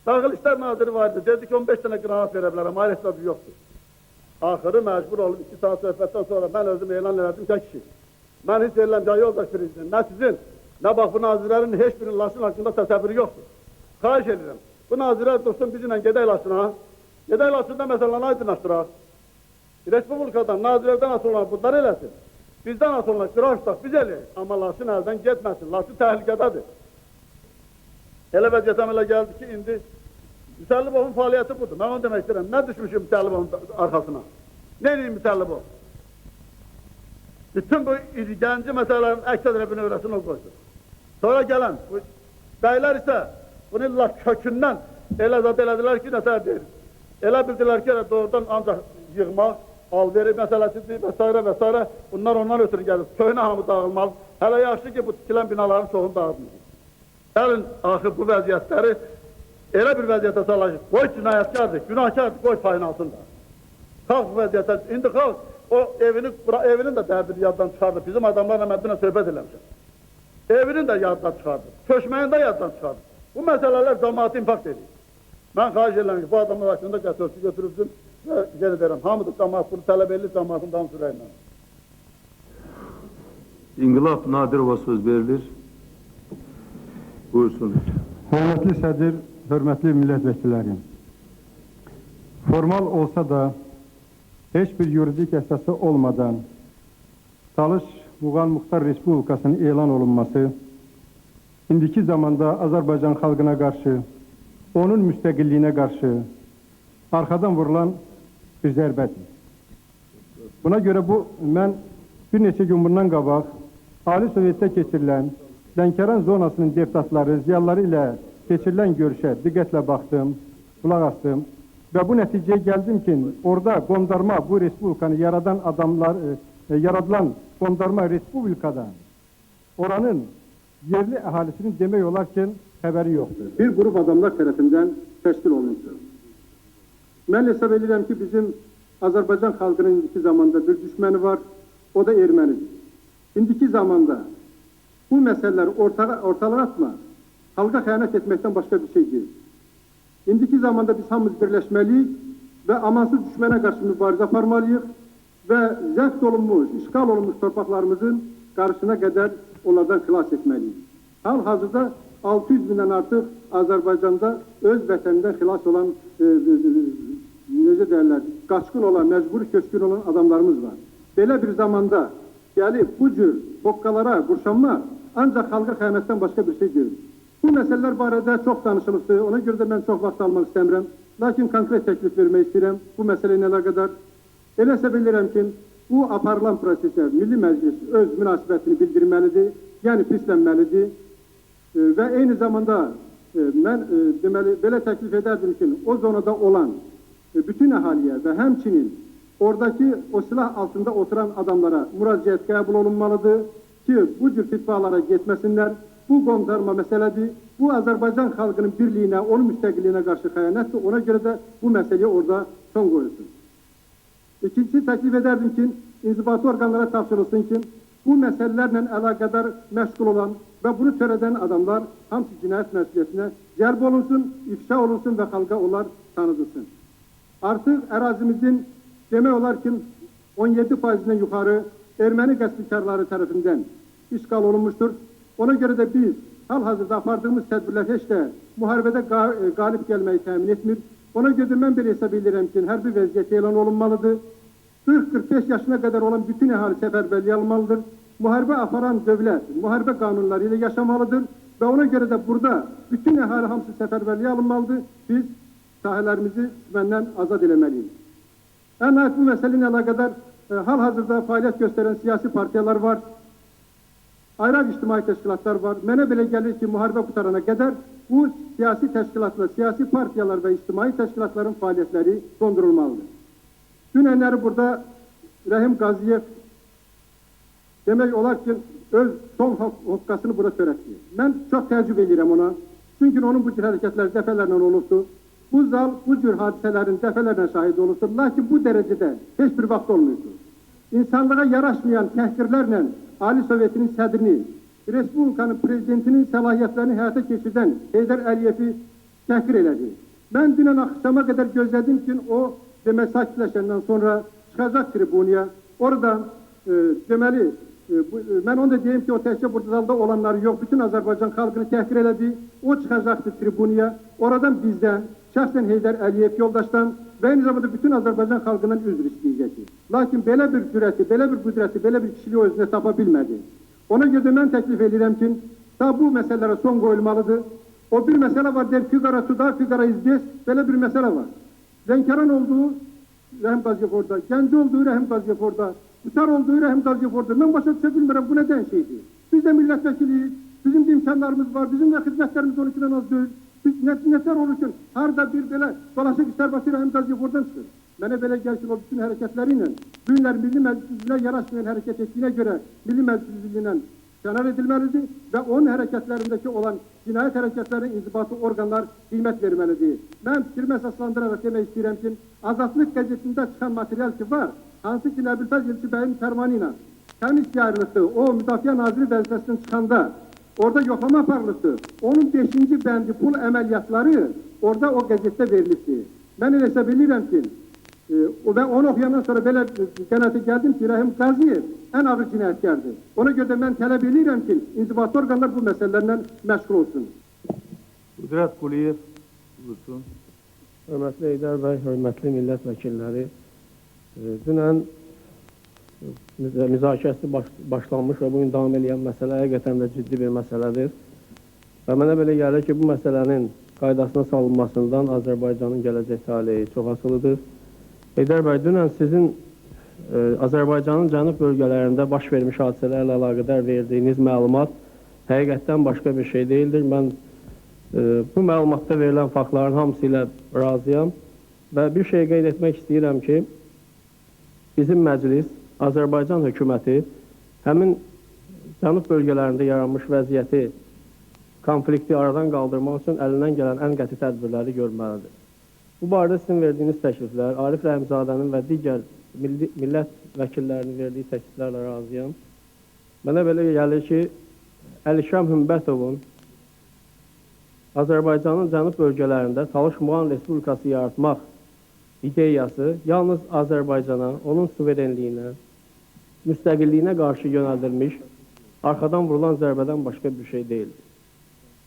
Daxili İşlər Naziri var idi, dedi ki, 15 dənə qranat verə bilərəm, ayrı hesabı yoxdur. Axırı məcbur olub 2 saat söhbətdən sonra mən özüm elan elədim ki, kişi, mən hiss edirəm ki, yoldaş prezident, nə sizin, nə bax bu nazirlərin heç birinin Laçın haqqında təsəvvürü yoxdur. Xahiş edirəm, bu nazirlər dursun bizimlə gedək Laçına, gedək Laçında məsələni aydınlaşdıraq. Respublikadan, nazirlərdən asılı olan bunlar eləsin. Bizdən asılı olan qıraş tutaq, biz eləyək. Amma Laçın əldən getməsin, Laçın təhlükədədir. Elə vəziyyət əmələ gəldi ki, indi Mütəllibovun fəaliyyəti budur. Mən onu demək istəyirəm. Nə düşmüşüm Mütəllibovun arxasına? Nə edeyim Mütəllibov? Bütün bu gənci məsələlərin əks tərəfini öyrəsin, o qoysun. Sonra gələn bu bəylər isə bunu illa kökündən elə zad elədilər ki, nətər deyir. Elə bildilər ki, elə doğrudan ancaq yığmaq, alveri məsələsidir və s. və s. Bunlar ondan ötürü gəlir. Köhnə hamı dağılmalı. Hələ yaxşı ki, bu tikilən binaların çoxunu dağıtmıyor. Gəlin, axı bu vəziyyətləri elə bir vəziyyətə salır ki, qoy cinayətkardır, günahkardır, qoy payını alsın da. Xalq bu vəziyyətə, indi xalq o evinin də dərdini yaddan çıxardı. Bizim adamlarla mən dünən söhbət eləmişəm. Evinin də yaddan çıxardı, köçməyini də yaddan çıxardı. Bu məsələlər cəmaatı impact edir. Mən xahiş edirəm ki, bu adamlar haqqında qəti ölçü götürülsün və yenə deyirəm, hamı da cəmaat bunu tələb edir, cəmaatın damı sürəylə. İnqilab Nadirova söz verilir. Buyursun. Hörmətli sədr, hörmətli millət vəkilləri, formal olsa da heç bir yuridik əsası olmadan Talış Muğan Muxtar Respublikasının elan olunması indiki zamanda Azərbaycan xalqına qarşı, onun müstəqilliyinə qarşı arxadan vurulan bir zərbədir. Buna görə mən bir neçə gün bundan qabaq Ali Sovetdə keçirilən Lənkəran zonasının deputatları, ziyalıları ilə keçirilən görüşə diqqətlə baxdım, qulaq astım və bu nəticəyə gəldim ki, orada qondarma bu respublikanı yaradan adamlar, yaradılan qondarma respublikadan oranın yerli əhalisinin demək olar ki, xəbəri yoxdur. Bir qrup adamlar tərəfindən təşkil olunmuşdur. Mən hesab edirəm ki, bizim Azərbaycan xalqının indiki zamanda bir düşməni var, o da ermənidir. İndiki zamanda bu məsələləri ortalığa atma, xalqa xəyanət etməkdən başqa bir şey deyil. İndiki zamanda biz hamımız birləşməliyik və amansız düşmənə qarşı mübarizə aparmalıyıq və zəbt olunmuş, işğal olunmuş torpaqlarımızın qarşısına qədər onlardan xilas etməliyik. Hal-hazırda 600 mindən artıq Azərbaycanda öz vətənindən xilas olan, necə deyərlər, qaçqın olan, məcburi köçkün olan adamlarımız var. Belə bir zamanda gəlib bu cür hoqqalara qurşanmaq ancaq xalqa xəyanətdən başqa bir şey deyil. Bu məsələlər barədə çox danışılıbdır, ona görə də mən çox vaxt almaq istəmirəm. Lakin konkret təklif vermək istəyirəm bu məsələ ilə əlaqədar. Elə hesab edirəm ki, bu aparılan prosesə Milli Məclis öz münasibətini bildirməlidir, yəni pislənməlidir və eyni zamanda mən deməli belə təklif edərdim ki, o zonada olan bütün əhaliyə və həmçinin oradakı o silah altında oturan adamlara müraciət qəbul olunmalıdır ki, bu cür fitvalara getməsinlər. Bu qondarma məsələdir. Bu Azərbaycan xalqının birliyinə, onun müstəqilliyinə qarşı xəyanətdir. Ona görə də bu məsələyə orada son qoyulsun. İkincisi, təklif edərdim ki, inzibati orqanlara tapşırılsın ki, bu məsələlərlə əlaqədar məşğul olan və bunu törədən adamlar hamısı cinayət məsuliyyətinə cəlb olunsun, ifşa olunsun və xalqa onlar tanıdılsın. Artıq ərazimizin demək olar ki, 17%-dən yuxarı erməni qəsbkarları tərəfindən işğal olunmuşdur. Ona görə də biz hal-hazırda apardığımız tədbirlər heç də müharibədə qalib gəlməyi təmin etmir. Ona görə də mən belə hesab edirəm ki, hərbi vəziyyət elan olunmalıdır. 40-45 yaşına qədər olan bütün əhali səfərbərliyə alınmalıdır. Müharibə aparan dövlət müharibə qanunları ilə yaşamalıdır və ona görə də burada bütün əhali hamısı səfərbərliyə alınmalıdır. Biz sahələrimizi düşməndən azad eləməliyik. Ən nəhayət bu məsələ ilə əlaqədar hal-hazırda fəaliyyət göstərən siyasi partiyalar var. Ayrı ictimai təşkilatlar var. Mənə belə gəlir ki, müharibə qutarana qədər bu siyasi təşkilatlar, siyasi partiyalar və ictimai təşkilatların fəaliyyətləri dondurulmalıdır. Dünənləri burada Rəhim Qaziyev demək olar ki, öz son hoqqasını burada törətdi. Mən çox təəccüb edirəm ona. Çünki onun bu cür hərəkətləri dəfələrlə olubdur. Bu zal bu cür hadisələrin dəfələrlə şahid olubdur. Lakin bu dərəcədə heç bir vaxt olmuyubdur. İnsanlığa yaraşmayan təhqirlərlə Ali Sovetinin sədrini, Respublikanın prezidentinin səlahiyyətlərini həyata keçirdən Heydər Əliyevi Təhqir elədi. Mən dünən axşama qədər gözlədim ki, o demək sakitləşəndən sonra çıxacaq tribunaya. Oradan deməli, mən onu da deyim ki, o təkcə burada zalda olanları yox, bütün Azərbaycan xalqını təhqir elədi. O çıxacaqdı tribunaya. Oradan bizdən, şəxsən Heydər Əliyev yoldaşdan və eyni zamanda bütün Azərbaycan xalqından üzr istəyəcəkdi. Lakin belə bir cürəti, belə bir qüdrəti, belə bir kişiliyi özünə tapa bilmədi. Ona görə də mən təklif edirəm ki, ta bu məsələlərə son qoyulmalıdır. O bir məsələ var, deyir, Figara tuda, Figara izdes, belə bir məsələ var. Lənkəran olduğu Rəhim Qaziyev orada, Gəncə olduğu Rəhim Qaziyev orada, Qusar olduğu Rəhim Qaziyev orada. Mən başa düşə bilmirəm, bu nədən şeydir? Biz də millət vəkiliyik, bizim də imkanlarımız var, bizim də xidmətlərimiz 12-dən az deyil. Biz nətər olur ki, harada bir belə dolaşıq işlər Rəhim Qaziyev oradan çıxır. Mənə belə gəlir ki, o bütün hərəkətləri ilə, bu günlər Milli Məclis üzvünə yaraşmayan hərəkət etdiyinə görə Milli Məclis üzvlüyündən kənar edilməlidir və onun hərəkətlərindəki olan cinayət hərəkətlərinə inzibati orqanlar qiymət verməlidir. Mən fikrimi əsaslandıraraq demək istəyirəm ki, Azadlıq qəzetində çıxan material ki var, hansı ki Nəbülfəz Elçibəyin fərmanı ilə komissiya ayrılıqdı, o Müdafiə Naziri vəzifəsindən çıxanda orada yoxlama aparılıbdır. Onun 5-ci bəndi pul əməliyyatları orada o qəzetdə verilibdir. Mən elə hesab edirəm ki, və onu oxuyandan sonra belə qənaətə gəldim ki, Rəhim Qaziyev ən ağır cinayətkardır. Ona görə də mən tələb edirəm ki, inzibati orqanlar bu məsələlərlə məşğul olsun. Qüdrət Quliyev, buyursun. Hörmətli Heydər bəy, hörmətli millət vəkilləri, dünən müzakirəsi başlanmış və bugün davam eləyən məsələ həqiqətən də ciddi bir məsələdir. Və mənə belə gəlir ki, bu məsələnin qaydasına salınmasından Azərbaycanın gələcək taleyi çox asılıdır. Heydər bəy, dünən sizin Azərbaycanın cənub bölgələrində baş vermiş hadisələrlə əlaqədar verdiyiniz məlumat həqiqətdən başqa bir şey deyildir. Mən bu məlumatda verilən faktların hamısı ilə razıyam və bir şey qeyd etmək istəyirəm ki, bizim məclis, Azərbaycan hökuməti həmin cənub bölgələrində yaranmış vəziyyəti, konflikti aradan qaldırmaq üçün əlindən gələn ən qəti tədbirləri görməlidir. Bu barədə sizin verdiyiniz təkliflər, Arif Rəhimzadənin və digər millət vəkillərinin verdiyi təkliflərlə razıyam. Mənə belə gəlir ki, Əlikram Hümbətovun Azərbaycanın cənub bölgələrində Talış-Muğan Respublikası yaratmaq ideyası yalnız Azərbaycana, onun suverenliyinə, müstəqilliyinə qarşı yönəldilmiş, arxadan vurulan zərbədən başqa bir şey deyildir.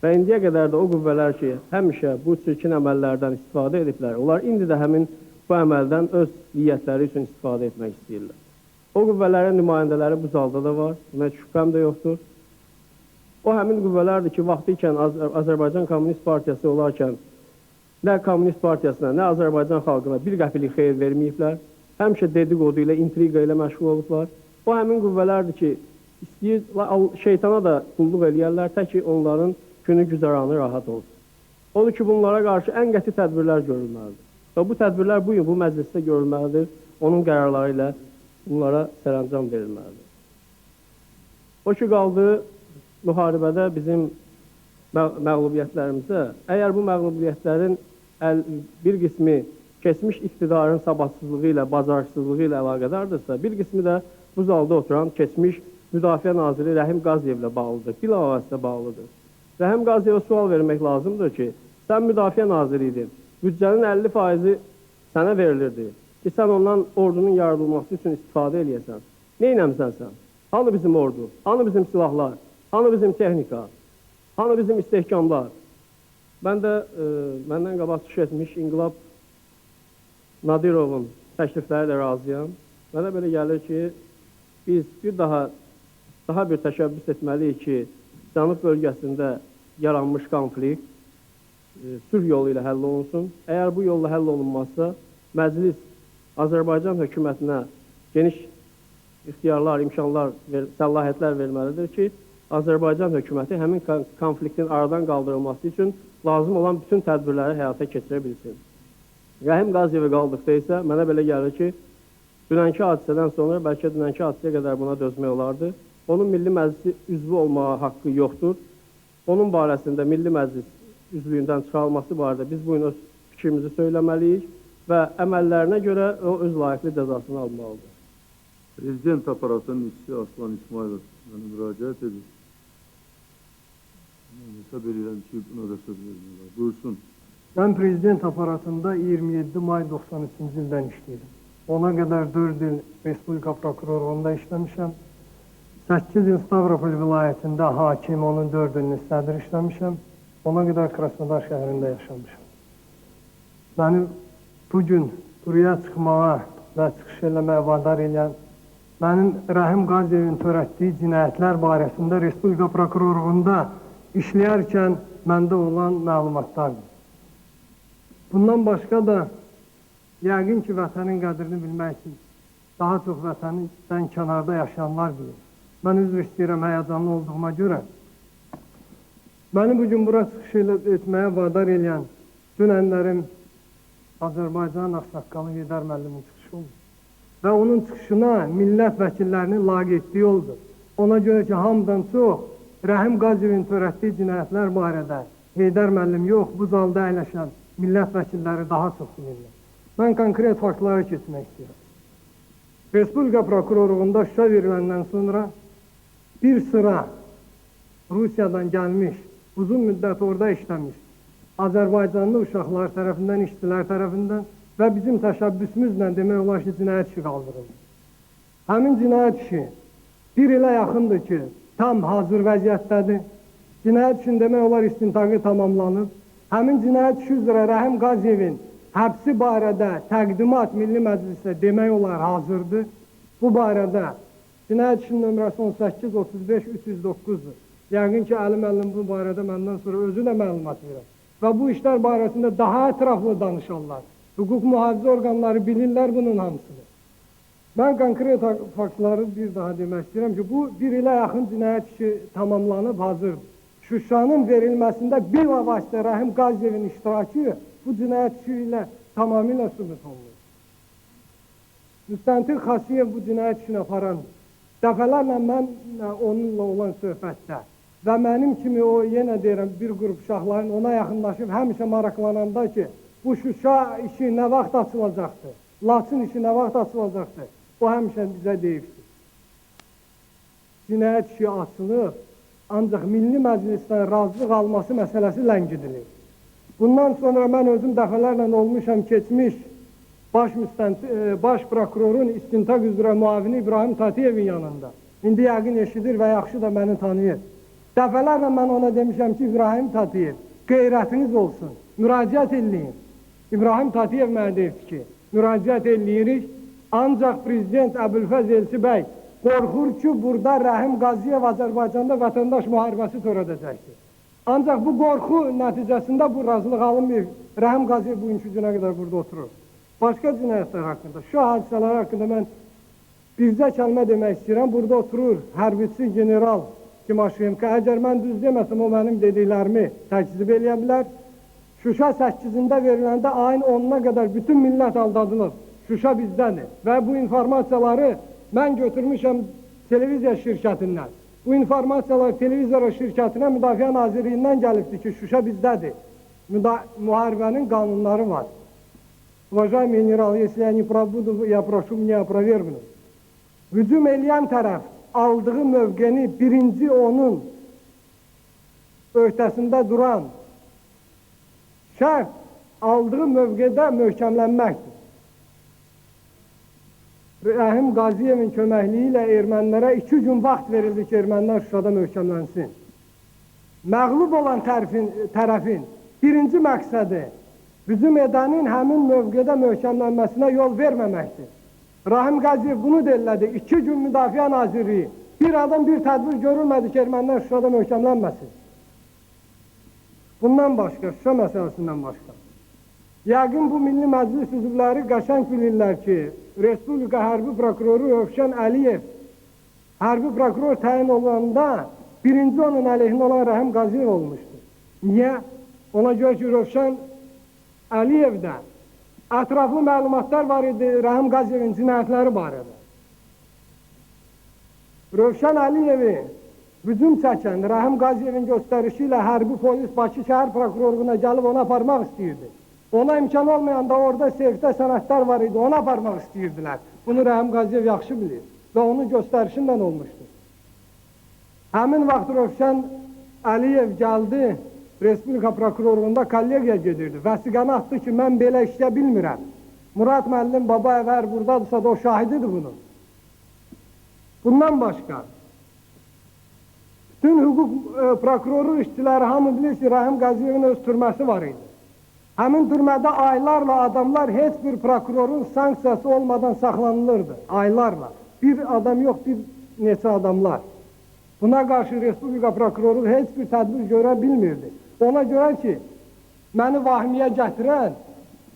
Və indiyə qədər də o qüvvələr ki, həmişə bu çirkin əməllərdən istifadə ediblər, onlar indi də həmin bu əməldən öz niyyətləri üçün istifadə etmək istəyirlər. O qüvvələrin nümayəndələri bu zalda da var, buna heç şübhəm də yoxdur. O həmin qüvvələrdir ki, vaxtı ikən Azərbaycan Komünist Partiyası olarkən nə Komünist Partiyasına, nə Azərbaycan xalqına bir qəpilik xeyir verməyiblər, həmişə dedikodu ilə, intriqa ilə məşğul olublar. O həmin qüvvələrdir ki, istəyir, şeytana da qulluq eləyərlər, tək ki, onların günü güzəranı rahat olsun. Odur ki, bunlara qarşı ən qəti tədbirlər görülməlidir. Və bu tədbirlər bu gün bu məclisdə görülməlidir, onun qərarları ilə bunlara sərəncam verilməlidir. O ki, qaldı müharibədə bizim məğlubiyyətlərimizə, əgər bu məğlubiyyətlərin bir qismi keçmiş iqtidarın sabatsızlığı ilə, bacarıqsızlığı ilə əlaqədardırsa, bir qismi də bu zalda oturan keçmiş Müdafiə Naziri Rəhim Qaziyevlə bağlıdır, bilavasitə bağlıdır. Rəhim Qaziyevə sual vermək lazımdır ki, sən Müdafiə Naziri idin, büdcənin 50%-i sənə verilirdi ki, sən ondan ordunun yaradılması üçün istifadə eləyəsən. Neynəmsən sən? Hanı bizim ordu? Hanı bizim silahlar? Hanı bizim texnika? Hanı bizim istehkamlar? Mən də məndən qabaq çıxış etmiş İnqilab Nadirovun təklifləri ilə razıyam. Mənə belə gəlir ki, biz bir daha bir təşəbbüs etməliyik ki, cənub bölgəsində yaranmış konflikt sülh yolu ilə həll olunsun. Əgər bu yolla həll olunmazsa, məclis Azərbaycan hökumətinə geniş ixtiyarlar, imkanlar, səlahiyyətlər verməlidir ki, Azərbaycan hökuməti həmin konfliktin aradan qaldırılması üçün lazım olan bütün tədbirləri həyata keçirə bilsin. Rəhim Qaziyevə qaldıqda isə mənə belə gəlir ki, dünənki hadisədən sonra, bəlkə dünənki hadisəyə qədər buna dözmək olardı. Onun Milli Məclisi üzvü olmağa haqqı yoxdur. Onun barəsində Milli Məclis üzvlüyündən çıxarılması barədə biz bugün öz fikrimizi söyləməliyik və əməllərinə görə o öz layiqli cəzasını almalıdır. Prezident aparatının işçi Aslan İsmailov mənə müraciət edir. Mən hesab edirəm ki, buna da söz vermiyorlar. Buyursun. Mən prezident aparatında 27 may 93-cü ildən işləyirəm. Ona qədər 4 il Respublika prokurorluğunda işləmişəm. 8 il Stavropol vilayətində hakim, onun 4 ilini sədr işləmişəm. Ona qədər Krasnodar şəhərində yaşamışam. Məni bugün buraya çıxmağa və çıxış eləməyə vadar eləyən mənim Rəhim Qaziyevin törətdiyi cinayətlər barəsində Respublika prokurorluğunda işləyərkən məndə olan məlumatlardır. Bundan başqa da yəqin ki, vətənin qədrini bilmək üçün daha çox vətəndən kənarda yaşayanlar bilir. Mən üzr istəyirəm həyəcanlı olduğuma görə. Məni bugün bura çıxış etməyə vadar eləyən dünənlərim Azərbaycanın ağsaqqalı Heydər müəllimin çıxışı oldu. Və onun çıxışına millət vəkillərinin laqeydliyi oldu. Ona görə ki, hamıdan çox Rəhim Qaziyevin törətdiyi cinayətlər barədə Heydər müəllim yox, bu zalda əyləşən millət vəkilləri daha çox bilirlər. Mən konkret faktlara keçmək istəyirəm. Respublika prokurorluğunda Şuşa veriləndən sonra bir sıra Rusiyadan gəlmiş, uzun müddət orada işləmiş Azərbaycanlı uşaqlar tərəfindən, işçilər tərəfindən və bizim təşəbbüsümüzlə demək olar ki, cinayət işi qaldırıldı. Həmin cinayət işi bir ilə yaxındır ki, tam hazır vəziyyətdədir. Cinayət işinin demək olar istintaqı tamamlanıb. Həmin cinayət işi üzrə Rəhim Qaziyevin həbsi barədə təqdimat Milli Məclisə demək olar hazırdır. Bu barədə cinayət işinin nömrəsi 18 35 309-dur. Yəqin ki, Əli müəllim bu barədə məndən sonra özü də məlumat verər. Və bu işlər barəsində daha ətraflı danışarlar. Hüquq mühafizə orqanları bilirlər bunun hamısını. Mən konkret faktları bir daha demək istəyirəm ki, bu bir ilə yaxın cinayət işi tamamlanıb hazırdır. Şuşanın verilməsində bilavasitə Rəhim Qaziyevin iştirakı bu cinayət işi ilə tamamilə sübut olunur. Müstəntiq Xasiyev bu cinayət işini aparandır. Dəfələrlə mən onunla olan söhbətdə və mənim kimi o, yenə deyirəm, bir qrup uşaqların ona yaxınlaşıb həmişə maraqlananda ki, bu Şuşa işi nə vaxt açılacaqdır, Laçın işi nə vaxt açılacaqdır, o həmişə bizə deyibdir. Cinayət işi açılır, ancaq Milli Məclisdən razılıq alması məsələsi ləngidilir. Bundan sonra mən özüm dəfələrlə olmuşam keçmiş baş prokurorun istintaq üzrə müavini İbrahim Tatiyevin yanında. İndi yəqin eşidir və yaxşı da məni tanıyır. Dəfələrlə mən ona demişəm ki, İbrahim Tatiyev, qeyrətiniz olsun, müraciət eləyin. İbrahim Tatiyev mənə deyibdi ki, müraciət eləyirik, ancaq Prezident Əbülfəz Elçibəy qorxur ki, burada Rəhim Qaziyev Azərbaycanda vətəndaş müharibəsi törədəcəkdir. Ancaq bu qorxu nəticəsində bu razılıq alınmayıb. Rəhim Qaziyev bugünkü günə qədər burada oturur. Başqa cinayətlər haqqında, şu hadisələr haqqında mən bircə kəlmə demək istəyirəm. Burada oturur hərbiçi general Timoşenko. Əgər mən düz deməsəm, o mənim dediklərimi təkzib eləyə bilər. Şuşa 8-də veriləndə ayın 10-una qədər bütün millət aldadılıb. Şuşa bizdədir və bu informasiyaları mən götürmüşəm televiziya şirkətindən. Bu informasiyalar televiziya şirkətinə Müdafiə Nazirliyindən gəlibdir ki, Şuşa bizdədir. Müharibənin qanunları var. Уважаемый генерал, если я не прав буду, я прошу меня опровергнуть. Hücum eləyən tərəf aldığı mövqeni birinci onun öhdəsində duran şərt aldığı mövqedə möhkəmlənməkdir. Rəhim Qaziyevin köməkliyi ilə ermənilərə 2 gün vaxt verildi ki, ermənilər Şuşada möhkəmlənsin. Məğlub olan tərəfin birinci məqsədi hücum edənin həmin mövqedə möhkəmlənməsinə yol verməməkdir. Rahim Qaziyev bunu da elədi. 2 gün Müdafiə Nazirliyi. Bir adam bir tədbir görülmədi ki, ermənilər Şuşada möhkəmlənməsin. Bundan başqa, Şuşa məsələsindən başqa. Yəqin bu Milli Məclis üzvləri qəşəng bilirlər ki, Respublika Hərbi Prokuroru Rövşən Əliyev hərbi prokuror təyin olanda birinci onun əleyhinə olan Rəhim Qaziyev olmuşdu. Niyə? Ona görə ki, Rövşən Əliyevdə ətraflı məlumatlar var idi Rəhim Qaziyevin cinayətləri barədə. Rövşən Əliyevi hücum çəkən Rəhim Qaziyevin göstərişi ilə hərbi polis Bakı şəhər prokurorluğuna gəlib onu aparmaq istəyirdi. Ona imkan olmayanda orada seyfdə sənədlər var idi, onu aparmaq istəyirdilər. Bunu Rəhim Qaziyev yaxşı bilir və onun göstərişindən olmuşdu. Həmin vaxt Rövşən Əliyev gəldi, Respublika prokurorluğunda kollegiya gedirdi. Vəsiqəni atdı ki, mən belə işləyə bilmirəm. Murad müəllim Babayev əgər buradadırsa da o şahididir bunun. Bundan başqa, bütün hüquq prokurorluq işçiləri hamı bilir ki, Rəhim Qaziyevin öz türməsi var idi. Həmin türmədə aylarla adamlar heç bir prokurorun sanksiyası olmadan saxlanılırdı. Aylarla. Bir adam yox, bir neçə adamlar. Buna qarşı Respublika prokurorluğu heç bir tədbir görə bilmirdi. Ona görə ki, məni vahimiyə gətirən,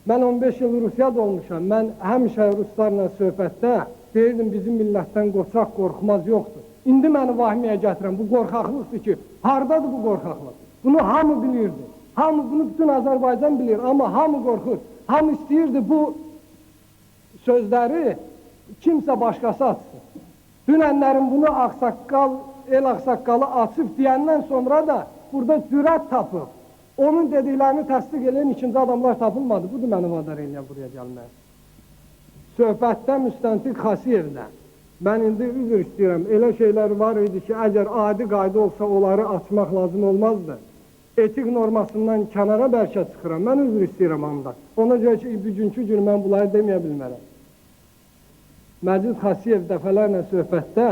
mən 15 il Rusiyada olmuşam, mən həmişə ruslarla söhbətdə deyirdim, bizim millətdən qoçaq, qorxmaz yoxdur. İndi məni vahimiyə gətirən bu qorxaqlıqdır ki, hardadır bu qorxaqlıq? Bunu hamı bilirdi. Hamı, bunu bütün Azərbaycan bilir, amma hamı qorxur. Hamı istəyirdi bu sözləri kimsə başqası atsın. Dünənlərin bunu ağsaqqal, el ağsaqqalı açıb deyəndən sonra da burada cürət tapıb, onun dediklərini təsdiq eləyən ikinci adamlar tapılmadı. Budur məni vadar eləyən buraya gəlməyə. Söhbətdə müstəntiq Xasiyevlə, mən indi üzr istəyirəm, elə şeylər var idi ki, əgər adi qayda olsa onları açmaq lazım olmazdı. Etik normasından kənara bəlkə çıxıram, mən üzr istəyirəm onda. Ona görə ki, bugünkü gün mən bunları deməyə bilmərəm. Məcid Xasiyev dəfələrlə söhbətdə,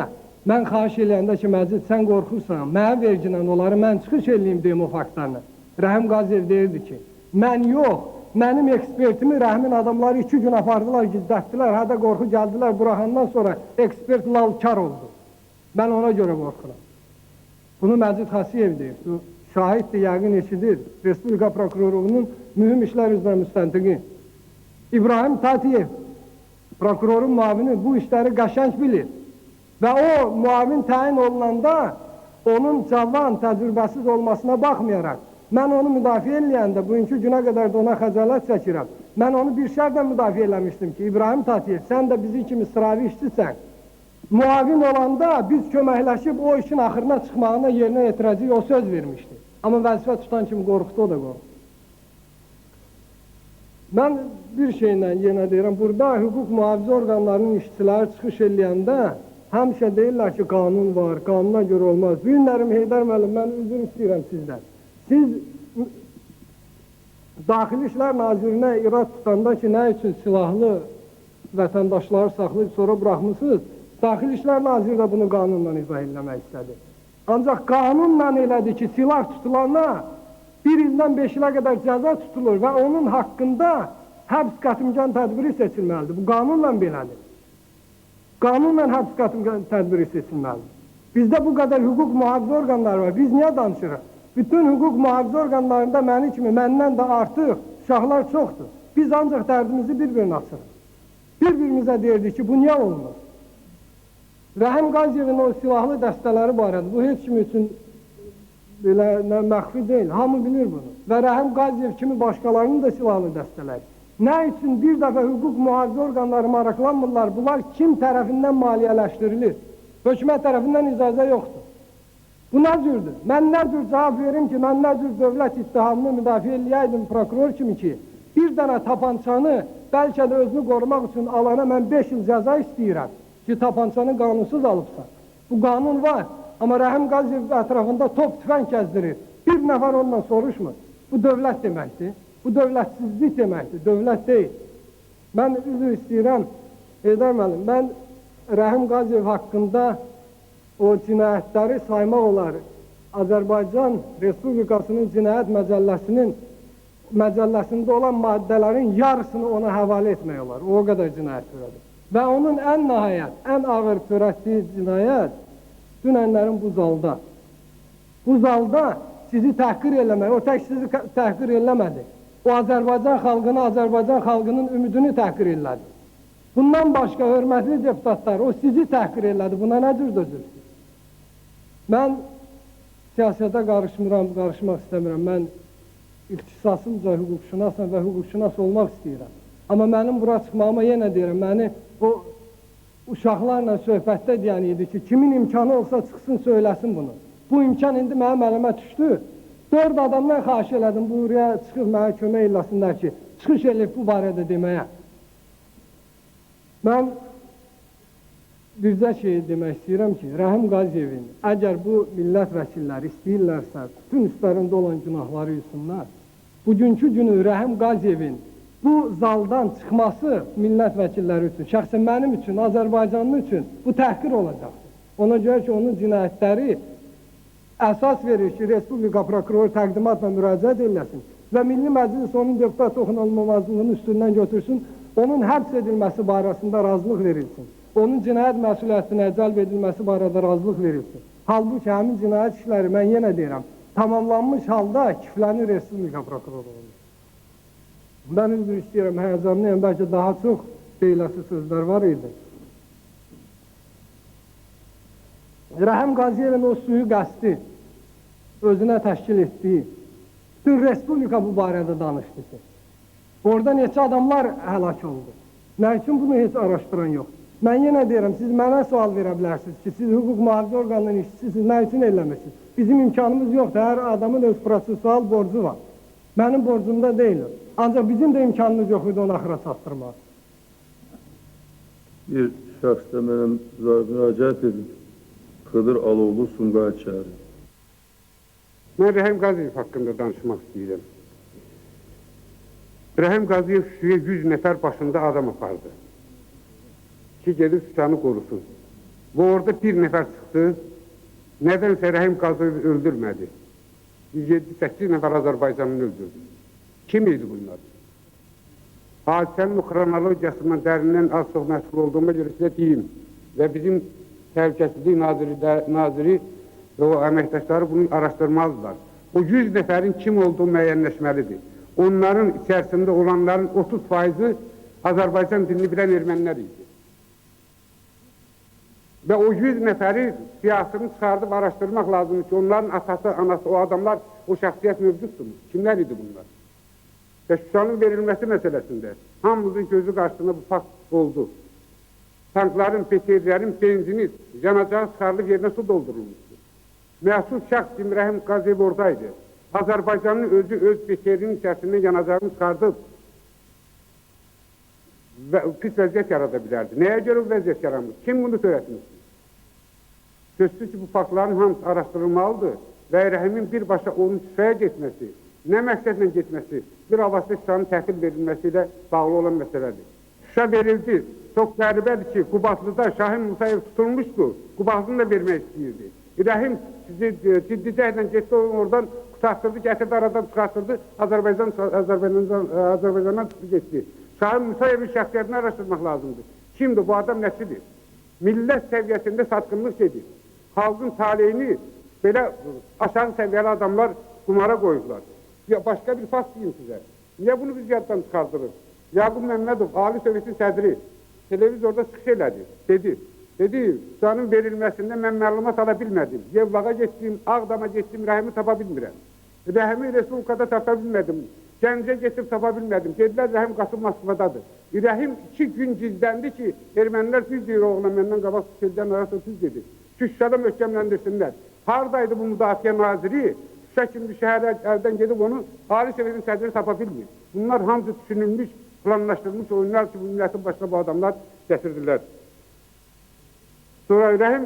mən xahiş eləyəndə ki, Məcid, sən qorxursan, mənə verginlə onları, mən çıxış eləyim deyim o faktlarla. Rəhim Qaziyev deyirdi ki, mən yox, mənim ekspertimi Rəhimin adamları 2 gün apardılar, gizlətdilər, hədə qorxu gəldilər, buraxandan sonra ekspert lalkar oldu. Mən ona görə qorxuram. Bunu Məcid Xasiyev deyir. Şahiddir, yəqin eşidir. Respublika prokurorluğunun mühüm işlər üzrə müstəntiqi. İbrahim Tatiyev, prokurorun müavini, bu işləri qəşəng bilir. Və o müavin təyin olunanda onun cavan, təcrübəsiz olmasına baxmayaraq, mən onu müdafiə eləyəndə, bugünkü günə qədər də ona xəcalət çəkirəm. Mən onu bir şərtlə müdafiə eləmişdim ki, İbrahim Tatiyev, sən də bizim kimi sıravi işçisən. Müavin olanda biz köməkləşib o işin axırına çıxmağına yerinə yetirəcəyik, o söz vermişdi. Amma vəzifə tutan kimi qorxdu, o da qorxdu. Mən bir şeylə yenə deyirəm, burada hüquq mühafizə orqanlarının işçiləri çıxış eləyəndə həmişə deyirlər ki, qanun var, qanuna görə olmaz. Bu günlərim Heydər müəllim, mən üzr istəyirəm sizdən. Siz Daxili İşlər Nazirinə irad tutanda ki, nə üçün silahlı vətəndaşları saxlayıb sonra buraxmısınız, Daxili İşlər Naziri də bunu qanunla izah eləmək istədi. Ancaq qanunla elədi ki, silah tutulana 1 ildən 5 ilə qədər cəza tutulur və onun haqqında həbs qətimkan tədbiri seçilməlidir. Bu qanunla belədir. Qanunla həbs qətimkan tədbiri seçilməlidir. Bizdə bu qədər hüquq mühafizə orqanları var. Biz niyə danışırıq? Bütün hüquq mühafizə orqanlarında məni kimi, məndən də artıq uşaqlar çoxdur. Biz ancaq dərdimizi bir-birinə açırıq. Bir-birimizə deyirdik ki, bu niyə olmur? Rəhim Qaziyevin o silahlı dəstələri barədə, bu heç kim üçün belə məxfi deyil, hamı bilir bunu. Və Rəhim Qaziyev kimi başqalarının da silahlı dəstələri. Nə üçün bir dəfə hüquq mühafizə orqanları maraqlanmırlar, bunlar kim tərəfindən maliyyələşdirilir? Hökumət tərəfindən icazə yoxdur. Bu nə cürdür? Mən nə cür cavab verim ki, mən nə cür dövlət ittihamını müdafiə eləyəydim prokuror kimi ki, bir dənə tapançanı bəlkə də özünü qorumaq üçün alana mən 5 il cəza istəyirəm ki, tapançanı qanunsuz alıbsan. Bu qanun var, amma Rəhim Qaziyev ətrafında top tüfəng gəzdirir. Bir nəfər onunla soruşmur. Bu dövlət deməkdir. Bu dövlətsizlik deməkdir, dövlət deyil. Mən üzr istəyirəm, Heydər müəllim, mən Rəhim Qaziyev haqqında o cinayətləri saymaq olar. Azərbaycan Respublikasının Cinayət Məcəlləsində olan maddələrin yarısını ona həvalə etmək olar. O qədər cinayət törədir. Və onun ən nəhayət, ən ağır törətdiyi cinayət dünənlərin bu zalda. Bu zalda sizi təhqir eləmək, o tək sizi təhqir eləmədi. O Azərbaycan xalqını, Azərbaycan xalqının ümidini təhqir elədi. Bundan başqa, hörmətli deputatlar, o sizi təhqir elədi. Buna nə cür dözürsünüz? Mən siyasətə qarışmıram, qarışmaq istəmirəm. Mən ixtisasımca hüquqşünasam və hüquqşünas olmaq istəyirəm. Amma mənim bura çıxmağıma yenə deyirəm, məni o uşaqlarla söhbətdə deyən idi ki, kimin imkanı olsa çıxsın, söyləsin bunu. Bu imkan indi mənim əlimə düşdü. 4 adamdan xahiş elədim, buraya çıxıb mənə kömək eləsinlər ki, çıxış eləyib bu barədə deməyə. Mən Bircə şey demək istəyirəm ki, Rəhim Qaziyevin, əgər bu millət vəkilləri istəyirlərsə, bütün üstlərində olan günahları yusunlar, bugünkü günü Rəhim Qaziyevin bu zaldan çıxması millət vəkilləri üçün, şəxsən mənim üçün, Azərbaycanlı üçün bu təhqir olacaqdır. Ona görə ki, onun cinayətləri əsas verir ki, Respublika prokuroru təqdimatla müraciət eləsin və Milli Məclis onun deputat toxunulmamazlığının üstündən götürsün, onun həbs edilməsi barəsində razılıq verilsin. Onun cinayət məsuliyyətinə cəlb edilməsi barədə razılıq verilsin. Halbuki həmin cinayət işləri, mən yenə deyirəm, tamamlanmış halda kiflənir Respublika prokurorluğunda. Mən üzr istəyirəm, həyəcanlıyam, bəlkə daha çox deyiləsi sözlər var idi. Rəhim Qaziyevin o sui-qəsdi özünə təşkil etdiyi, bütün Respublika bu barədə danışdı ki, orada neçə adamlar həlak oldu. Nə üçün bunu heç araşdıran yox? Mən yenə deyirəm, siz mənə sual verə bilərsiniz ki, siz hüquq mühafizə orqanının işçisiniz, nə üçün eləmirsiniz? Bizim imkanımız yoxdur, hər adamın öz prosesual borcu var. Mənim borcumda deyil. Ancaq bizim də imkanımız yox idi onu axıra çatdırmağa. Bir şəxs də mənə müraciət edib, Xıdır Aloğlu, Sumqayıt şəhəri. Mən Rəhim Qaziyev haqqında danışmaq istəyirəm. Rəhim Qaziyev Şuşaya 100 nəfər başında adam apardı ki, gedib Şuşanı qorusun. Və orada bir nəfər çıxdı, nədənsə Rəhim Qaziyev öldürmədi. 7-8 nəfər Azərbaycanını öldürdü. Kim idi bunlar? Hadisənin xronologiyasından dərindən az çox məşğul olduğuma görə sizə deyim və bizim Təhlükəsizlik naziri və o əməkdaşları bunu araşdırmalıdırlar. O 100 nəfərin kim olduğu müəyyənləşməlidir. Onların içərisində olanların 30%-i Azərbaycan dilini bilən ermənilər idi. Və o 100 nəfəri siyasını çıxardıb araşdırmaq lazımdır ki, onların atası, anası, o adamlar, o şəxsiyyət mövcuddur. Kimlər idi bunlar? Və Şuşanın verilməsi məsələsində hamımızın gözü qarşısında bu fakt oldu. Tankların, peterlərin benzini, yanacağı çıxarılıb yerinə su doldurulmuşdur. Məsul şəxs kimi Rəhim Qaziyev oradaydı. Azərbaycanın özü öz peterinin içərisindən yanacağını çıxardıb və pis vəziyyət yarada bilərdi. Nəyə görə bu vəziyyət yaranmış? Kim bunu törətmişdir? Sözsüz ki, bu faktların hamısı araşdırılmalıdır və Rəhimin birbaşa onun Şuşaya getməsi, nə məqsədlə getməsi, bir avaslı Şuşanın təhvil verilməsi ilə bağlı olan məsələdir. Şuşa verildi. Çox qəribədir ki, Qubadlıda Şahin Musayev tutulmuşdu, Qubadlını da vermək istəyirdi. Rəhim ciddi cəhdlə getdi, onu oradan qurtartırdı, gətirdi, aradan çıxartırdı, Azərbaycandan çıxdı, getdi. Şahin Musayevin şəxsiyyətini araşdırmaq lazımdır. Kimdir, bu adam nəsidir? Millət səviyyəsində satqınlıq gedir. Xalqın taleyini belə aşağı səviyyəli adamlar qumara qoyublar. Ya başqa bir fakt deyim sizə. Niyə bunu biz yaddan çıxardırıq? Yaqub Məmmədov, Ali Sovetin sədri, televizorda çıxış elədi, dedi. Dedi, Şuşanın verilməsində mən məlumat ala bilmədim. Yevlağa getdim, Ağdama getdim, Rəhimi tapa bilmirəm. Rəhimi Respublikada tapa bilmədim. Gəncə getib tapa bilmədim. Dedilər, Rəhim Qasım Moskvadadır. Rəhim 2 gün gizləndi ki, ermənilər düz deyir oğlan, məndən qabaq Selcan arası düz dedi. Ki, Şuşada möhkəmləndirsinlər. Haradaydı bu müdafiə naziri? Şuşa kimi şəhərə əldən gedib onu Ali Sovetin sədri tapa bilmir. Bunlar hamısı düşünülmüş, planlaşdırılmış oyunlar ki, bu millətin başına bu adamlar gətirdilər. Sonra Rəhim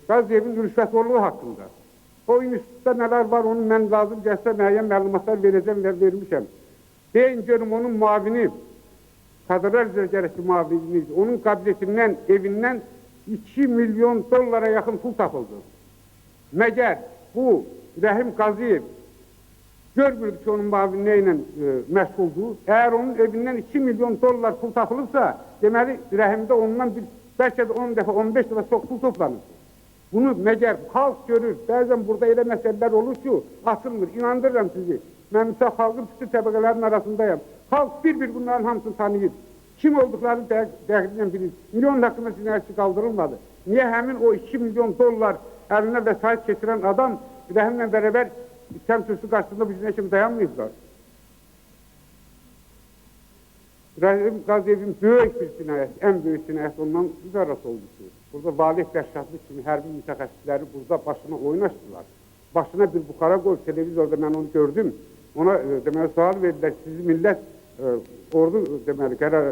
Qaziyevin rüşvətxorluğu haqqında. O institutda nələr var, onu mən lazım gəlsə müəyyən məlumatlar verəcəm və vermişəm. Deyin görüm, onun müavini, kadrlar üzrə gərəkli müavini, onun kabinetindən, evindən 2 milyon dollara yaxın pul tapıldı. Məgər bu Rəhim Qaziyev görmürdü ki, onun müavini nə ilə məşğuldur. Əgər onun evindən 2 milyon dollar pul tapılıbsa, deməli Rəhimdə ondan bir, bəlkə də 10 dəfə, 15 dəfə çox pul toplanır. Bunu məgər xalq görür, bəzən burada elə məsələlər olur ki, açılmır. İnandırıram sizi. Mən misal xalqın bütün təbəqələrinin arasındayam. Xalq bir-bir bunların hamısını tanıyır. Kim olduqlarını dəqiqlə bilir. Niyə onun haqqında cinayətçi qaldırılmadı? Niyə həmin o 2 milyon dollar əlinə vəsait keçirən adam Rəhimlə bərabər ittiham kürsüsü qarşısında bu günə kimi dayanmayıblar? Rəhim Qaziyevin böyük bir cinayət, ən böyük cinayət ondan ibarət olmuşdur. Burada Valeh Bəşşatlı kimi hərbi mütəxəssisləri burada başına oyun açdılar. Başına bir buxara qoyub, televizorda mən onu gördüm. Ona deməli sual verdilər, sizi millət ordu deməli, qərar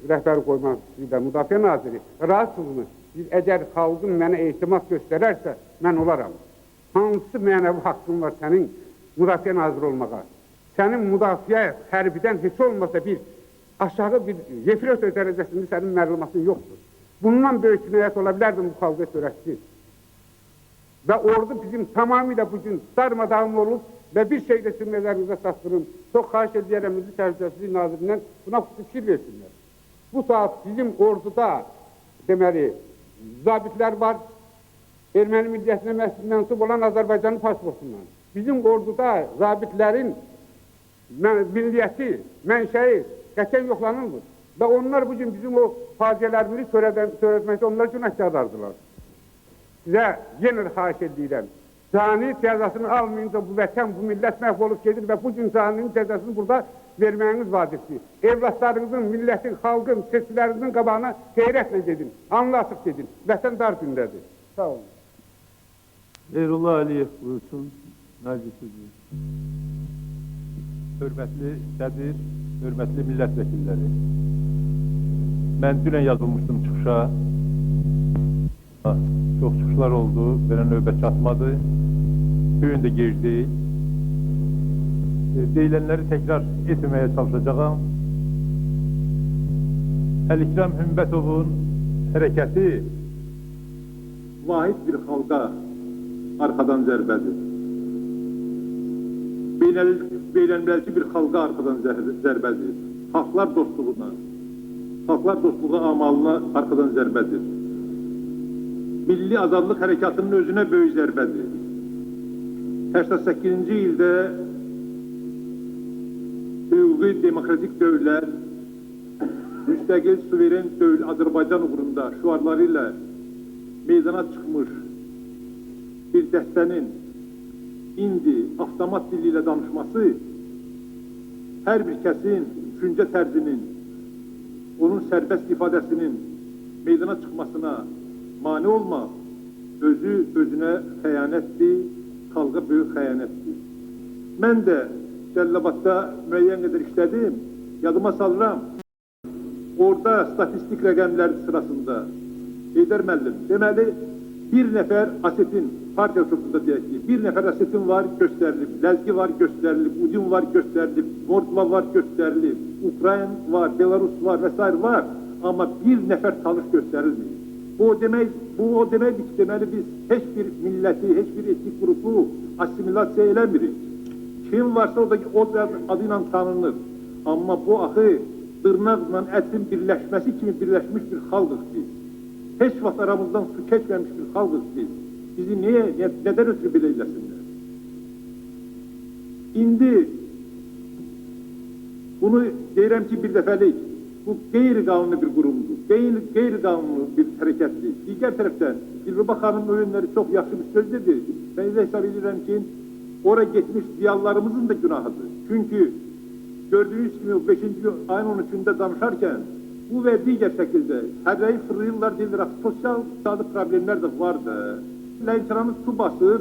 rəhbəri qoymaq istəyirlər, Müdafiə Naziri. Razısınızmı? Əgər xalqın mənə etimad göstərərsə, mən olaram. Hansı mənəvi haqqın var sənin Müdafiə Naziri olmağa? Sənin müdafiə hərbidən heç olmasa bir aşağı bir yefreytor dərəcəsində sənin məlumatın yoxdur. Bundan böyük cinayət ola bilərdim bu xalqa törətdi. Və ordu bizim tamamilə bugün darmadağın olub və bir şey də sizin nəzərinizə çatdırım. Çox xahiş edirəm Milli Təhlükəsizlik Nazirindən buna xüsusi fikir versinlər. Bu saat bizim orduda deməli zabitlər var, erməni milliyyətinə mənsub olan Azərbaycanın pasportundan. Bizim orduda zabitlərin milliyyəti, mənşəyi qətiyyən yoxlanılmır. Və onlar bugün bizim o faciələrimizi törətməkdə onlar günahkarlardılar. Sizə yenə xahiş edirəm. Cani cəzasını almayınca bu vətən, bu millət məhv olub gedir və bugün caninin cəzasını burada verməyiniz vacibdir. Evlatlarınızın, millətin, xalqın, seçkilərinizin qabağına qeyrətlə gedin, anlı açıq gedin. Vətən dar gündədir. Sağ olun. Eyrullah Əliyev buyursun, məclis üzvü. Hörmətli sədr, hörmətli millət vəkilləri. Mən dünən yazılmışdım çıxışa. Çox çıxışlar oldu, belə növbə çatmadı. Bu gün də gec deyil. Deyilənləri təkrar etməyə çalışacağam. Əlikram Hümbətovun hərəkəti vahid bir xalqa arxadan zərbədir. Beynəlmiləlçi bir xalqa arxadan zərbədir. Xalqlar dostluğuna, xalqlar dostluğu amalına arxadan zərbədir. Milli Azadlıq Hərəkatının özünə böyük zərbədir. 88-ci ildə hüquqi demokratik dövlət, müstəqil suveren dövlət Azərbaycan uğrunda şüarları ilə meydana çıxmış bir dəstənin indi avtomat dili ilə danışması hər bir kəsin düşüncə tərzinin, onun sərbəst ifadəsinin meydana çıxmasına mane olmaq özü özünə xəyanətdir, xalqa böyük xəyanətdir. Mən də Cəlilabadda müəyyən qədər işlədim, yadıma salıram, orada statistik rəqəmlər sırasında Heydər müəllim, deməli, bir nəfər asetin, partiya çoxunda deyək ki, bir nəfər asetin var, göstərilib, Ləzgi var, göstərilib, Udin var, göstərilib, Mordva var, göstərilib, Ukrayn var, Belarus var və s. var, amma bir nəfər Talış göstərilməyib. Bu o deməkdir ki, deməli biz heç bir milləti, heç bir etnik qrupu asimilasiya eləmirik. Kim varsa o da o adı ilə tanınır. Amma bu axı dırnaqla ətin birləşməsi kimi birləşmiş bir xalqıq biz. Heç vaxt aramızdan su keçməmiş bir xalqıq biz. Bizi niyə, nədən ötürü belə eləsinlər? İndi bunu deyirəm ki, bir dəfəlik bu qeyri-qanuni bir qurumdur, qeyri-qanuni bir hərəkətdir. Digər tərəfdən Dilruba xanım öyünləri çox yaxşı bir söz dedi. Mən elə hesab edirəm ki, ora getmiş ziyalılarımızın da günahıdır. Çünki gördüyünüz kimi 5-ci ayın 13-ündə danışarkən bu və digər şəkildə hərrəyi fırlayırlar, deyirlər, axı sosial iqtisadi problemlər də vardır. Lənkəranı su basır,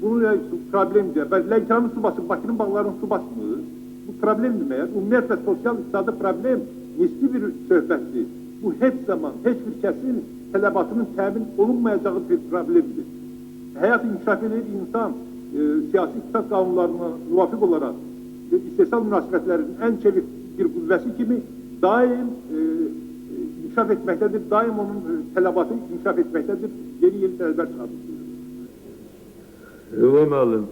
bunu problem deyir. Bəs Lənkəranı su basır, Bakının bağlarını su basmır. Bu problemdir məyər? Ümumiyyətlə sosial iqtisadi problem nisbi bir söhbətdir. Bu heç zaman, heç bir kəsin tələbatının təmin olunmayacağı bir problemdir. Həyat inkişaf edir, insan siyasi iqtisad qanunlarına müvafiq olaraq istehsal münasibətlərinin ən çevik bir qüvvəsi kimi daim inkişaf etməkdədir, daim onun tələbatı inkişaf etməkdədir, yeni-yeni tələblər çıxardır. Eyvallah müəllim,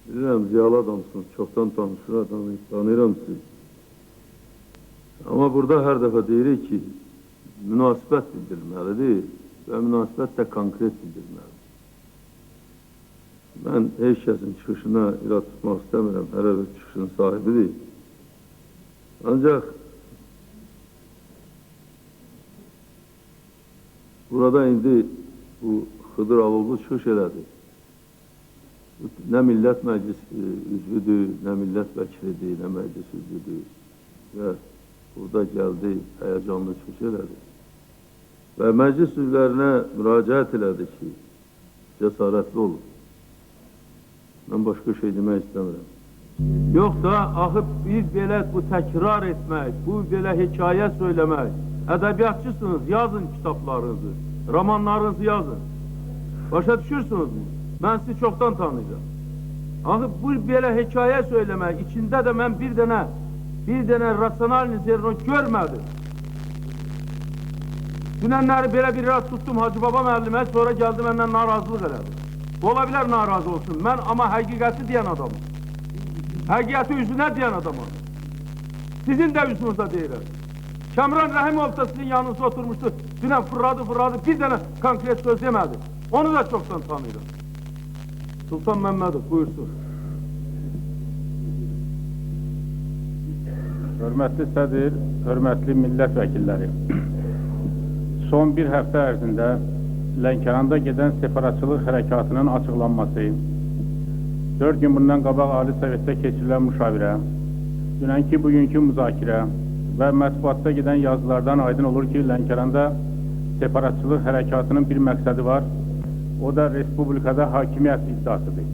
bilirəm, ziyalı adamsınız, çoxdan tanışıram, tanıyıram sizi. Amma burada hər dəfə deyirik ki, münasibət bildirməlidir və münasibət də konkret bildirməlidir. Mən heç kəsin çıxışına irad tutmaq istəmirəm, hər bir çıxışın sahibidir. Ancaq burada indi bu Xıdır Alovlu çıxış elədi. Nə millət məclis üzvüdür, nə millət vəkilidir, nə məclis üzvüdür. Və burada gəldi, həyəcanlı çıxış elədi. Və məclis üzvlərinə müraciət elədi ki, cəsarətli olun. Mən başqa şey demək istəmirəm. Yox da, axı bir belə bu təkrar etmək, bu belə hekayə söyləmək. Ədəbiyyatçısınız, yazın kitablarınızı, romanlarınızı yazın. Başa düşürsünüzmü? Mən sizi çoxdan tanıyıram. Axı bu belə hekayə söyləmək, içində də mən bir dənə rasional zerno görmədim. Dünənləri belə bir rahat tutdum Hacı Baba müəllimə, sonra gəldi məndən narazılıq elədi. Ola bilər narazı olsun, mən amma həqiqəti deyən adamım. Həqiqəti üzünə deyən adamım. Sizin də üzünüzə deyirəm. Kəmran Rəhimov da sizin yanınızda oturmuşdu. Dünən fırladı, bir dənə konkret söz demədi. Onu da çoxdan tanıyıram. Sultan Məmmədov, buyursun. Hörmətli sədr, hörmətli millət vəkilləri. Son bir həftə ərzində Lənkəranda gedən separatçılıq hərəkatının açıqlanması, 4 gün bundan qabaq Ali Sovetdə keçirilən müşavirə, dünənki bugünkü müzakirə və mətbuatda gedən yazılardan aydın olur ki, Lənkəranda separatçılıq hərəkatının bir məqsədi var, o da Respublikada hakimiyyət iddiasıdır.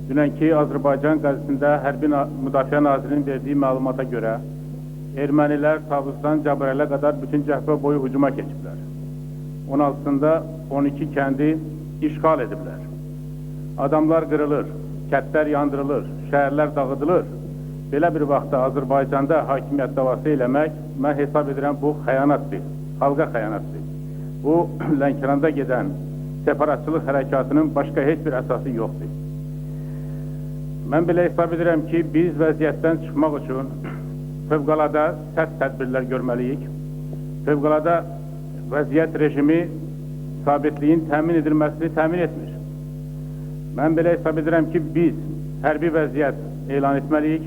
Dünənki Azərbaycan qəzetində Hərbi Müdafiə Nazirinin verdiyi məlumata görə ermənilər Tovuzdan Cəbrayıla qədər bütün cəbhə boyu hücuma keçiblər. 16-sında 12 kəndi işğal ediblər. Adamlar qırılır, kətlər yandırılır, şəhərlər dağıdılır. Belə bir vaxtda Azərbaycanda hakimiyyət davası eləmək, mən hesab edirəm, bu xəyanətdir, xalqa xəyanətdir. Bu, Lənkəranda gedən separatçılıq hərəkatının başqa heç bir əsası yoxdur. Mən belə hesab edirəm ki, biz vəziyyətdən çıxmaq üçün fövqəladə sərt tədbirlər görməliyik. Fövqəladə vəziyyət rejimi sabitliyin təmin edilməsini təmin etmir. Mən belə hesab edirəm ki, biz hərbi vəziyyət elan etməliyik.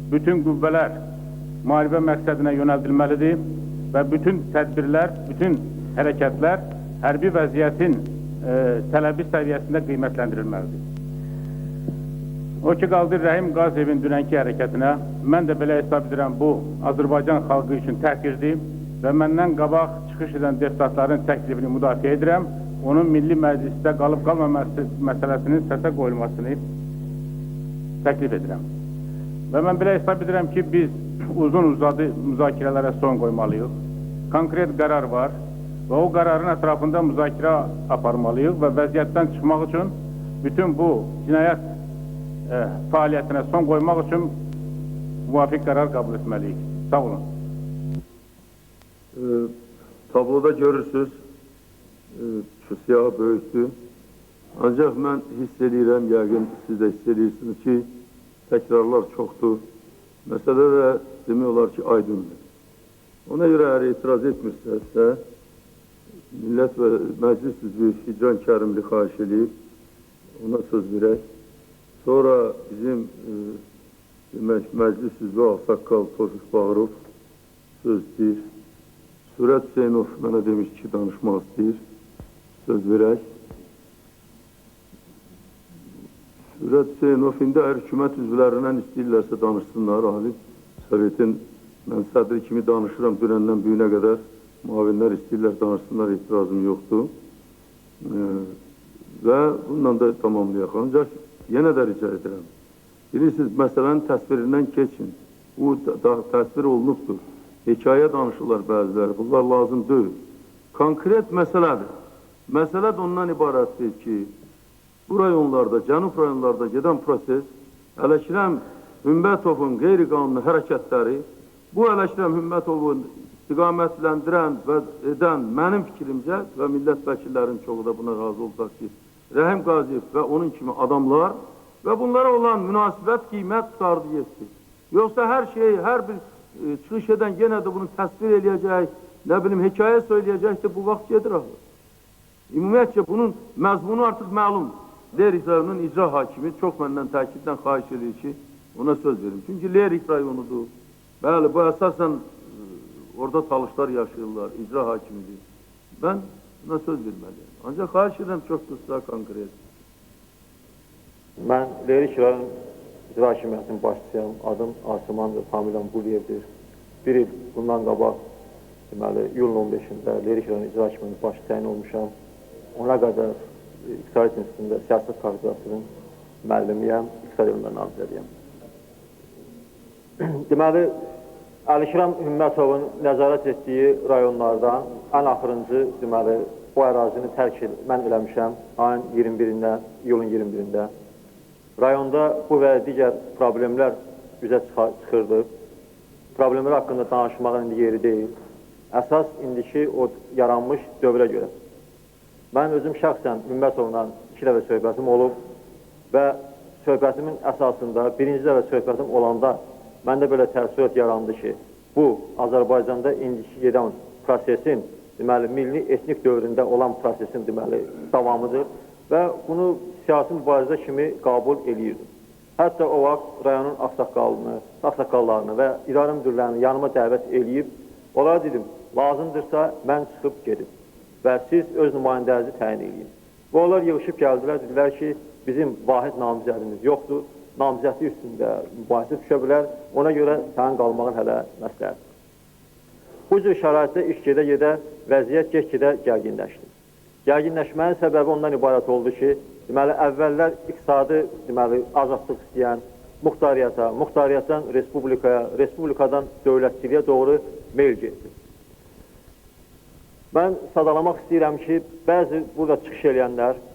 Bütün qüvvələr müharibə məqsədinə yönəldilməlidir və bütün tədbirlər, bütün hərəkətlər hərbi vəziyyətin tələbi səviyyəsində qiymətləndirilməlidir. O ki, qaldı Rəhim Qaziyevin dünənki hərəkətinə, mən də belə hesab edirəm, bu Azərbaycan xalqı üçün təhqirdir və məndən qabaq çıxış edən deputatların təklifini müdafiə edirəm, onun Milli Məclisdə qalıb-qalmaması məsələsinin səsə qoyulmasını təklif edirəm. Və mən belə hesab edirəm ki, biz uzun-uzadı müzakirələrə son qoymalıyıq. Konkret qərar var və o qərarın ətrafında müzakirə aparmalıyıq və vəziyyətdən çıxmaq üçün bütün bu cinayət fəaliyyətinə son qoymaq üçün müvafiq qərar qəbul etməliyik. Sağ olun. Tabloda görürsünüz, şu siyahı böyükdür. Ancaq mən hiss edirəm, yəqin siz də hiss edirsiniz ki, təkrarlar çoxdur. Məsələ də demək olar ki, aydındır. Ona görə əgər etiraz etmirsənsə, Millət və Məclis üzvü Hicran Kərimli xahiş edib, ona söz verək. Sonra bizim demək, Məclis üzvü Ağsaqqal Tofiq Bağırov söz deyir. Sürət Hüseynov mənə demiş ki, danışmaq istəyir. Söz verək. Sürət Hüseynov indi əgər hökumət üzvlərindən istəyirlərsə danışsınlar. Ali Sovetin, mən sədri kimi danışıram dünəndən bu günə qədər. Müavinlər istəyirlər danışsınlar, etirazım yoxdur. Və bununla da tamamlayaq. Ancaq yenə də rica edirəm. Bilirsiniz, məsələnin təsvirindən keçin. Bu təsvir olunubdur. Hekayə danışırlar bəziləri. Bunlar lazım deyil. Konkret məsələdir. Məsələ də ondan ibarətdir ki, bu rayonlarda, cənub rayonlarda gedən proses, Ələşirəm Hümmətovun qeyri-qanuni hərəkətləri, bu Ələşirəm Hümmətovun istiqamətləndirən və edən mənim fikrimcə və millət vəkillərinin çoxu da buna razı oldular ki, Rəhim Qaziyev və onun kimi adamlar və bunlara olan münasibət, qiymət tutardı getdi. Yoxsa hər şey, hər bir çıxış edən yenə də bunu təsvir eləyəcək, nə bilim, hekayə söyləyəcəkdir, bu vaxt gedir axı. Ümumiyyətcə, bunun məzmunu artıq məlumdur. Lerik rayonunun icra hakimi çox məndən təkidlə xahiş edir ki, ona söz verim. Çünki Lerik rayonudur. Bəli, bu əsasən orada talışlar yaşayırlar, icra hakimidir. Mən buna söz verməliyim. Ancaq xahiş edirəm çox qısa, konkret. Mən Lerik rayon icra hakimiyyətinin başçısıyam. Adım Asimandır, familiyam Quliyevdir. Bir il bundan qabaq, deməli, iyulun 15-də Lerik rayon icra hakimiyyətinin başçısı təyin olmuşam. Ona qədər İqtisadiyyat İnstitutunda siyasət kafedrasının müəllimiyəm, iqtisad elmləri namizədiyəm. Deməli, Əlişiram Hümmətovun nəzarət etdiyi rayonlardan ən axırıncı, deməli, o ərazini tərk mən eləmişəm ayın 21-də, iyulun 21-də. Rayonda bu və digər problemlər üzə çıxırdı. Problemlər haqqında danışmağın indi yeri deyil. Əsas indiki o yaranmış dövrə görə. Mən özüm şəxsən Hümmətovla 2 dəfə söhbətim olub və söhbətimin əsasında birinci dəfə söhbətim olanda məndə belə təəssürat yarandı ki, bu Azərbaycanda indiki gedən prosesin, deməli, milli etnik dövründə olan prosesin, deməli, davamıdır və bunu siyasi mübarizə kimi qəbul eləyirdim. Hətta o vaxt rayonun ağsaqqallarını və idarə müdirlərini yanıma dəvət eləyib, onlara dedim, lazımdırsa mən çıxıb gedim və siz öz nümayəndənizi təyin eləyin. Və onlar yığışıb gəldilər, dedilər ki, bizim vahid namizədimiz yoxdur, namizədlik üstündə mübahisə düşə bilər, ona görə sənin qalmağın hələ məsləhətdir. Bu cür şəraitdə iş gedə-gedə vəziyyət get-gedə gərginləşdi. Gərginləşmənin səbəbi ondan ibarət oldu ki, deməli, əvvəllər iqtisadi, deməli, azadlıq istəyən muxtariyyata, muxtariyyatdan respublikaya, respublikadan dövlətçiliyə doğru meyl getdi. Mən sadalamaq istəyirəm ki, bəzi burada çıxış eləyənlər,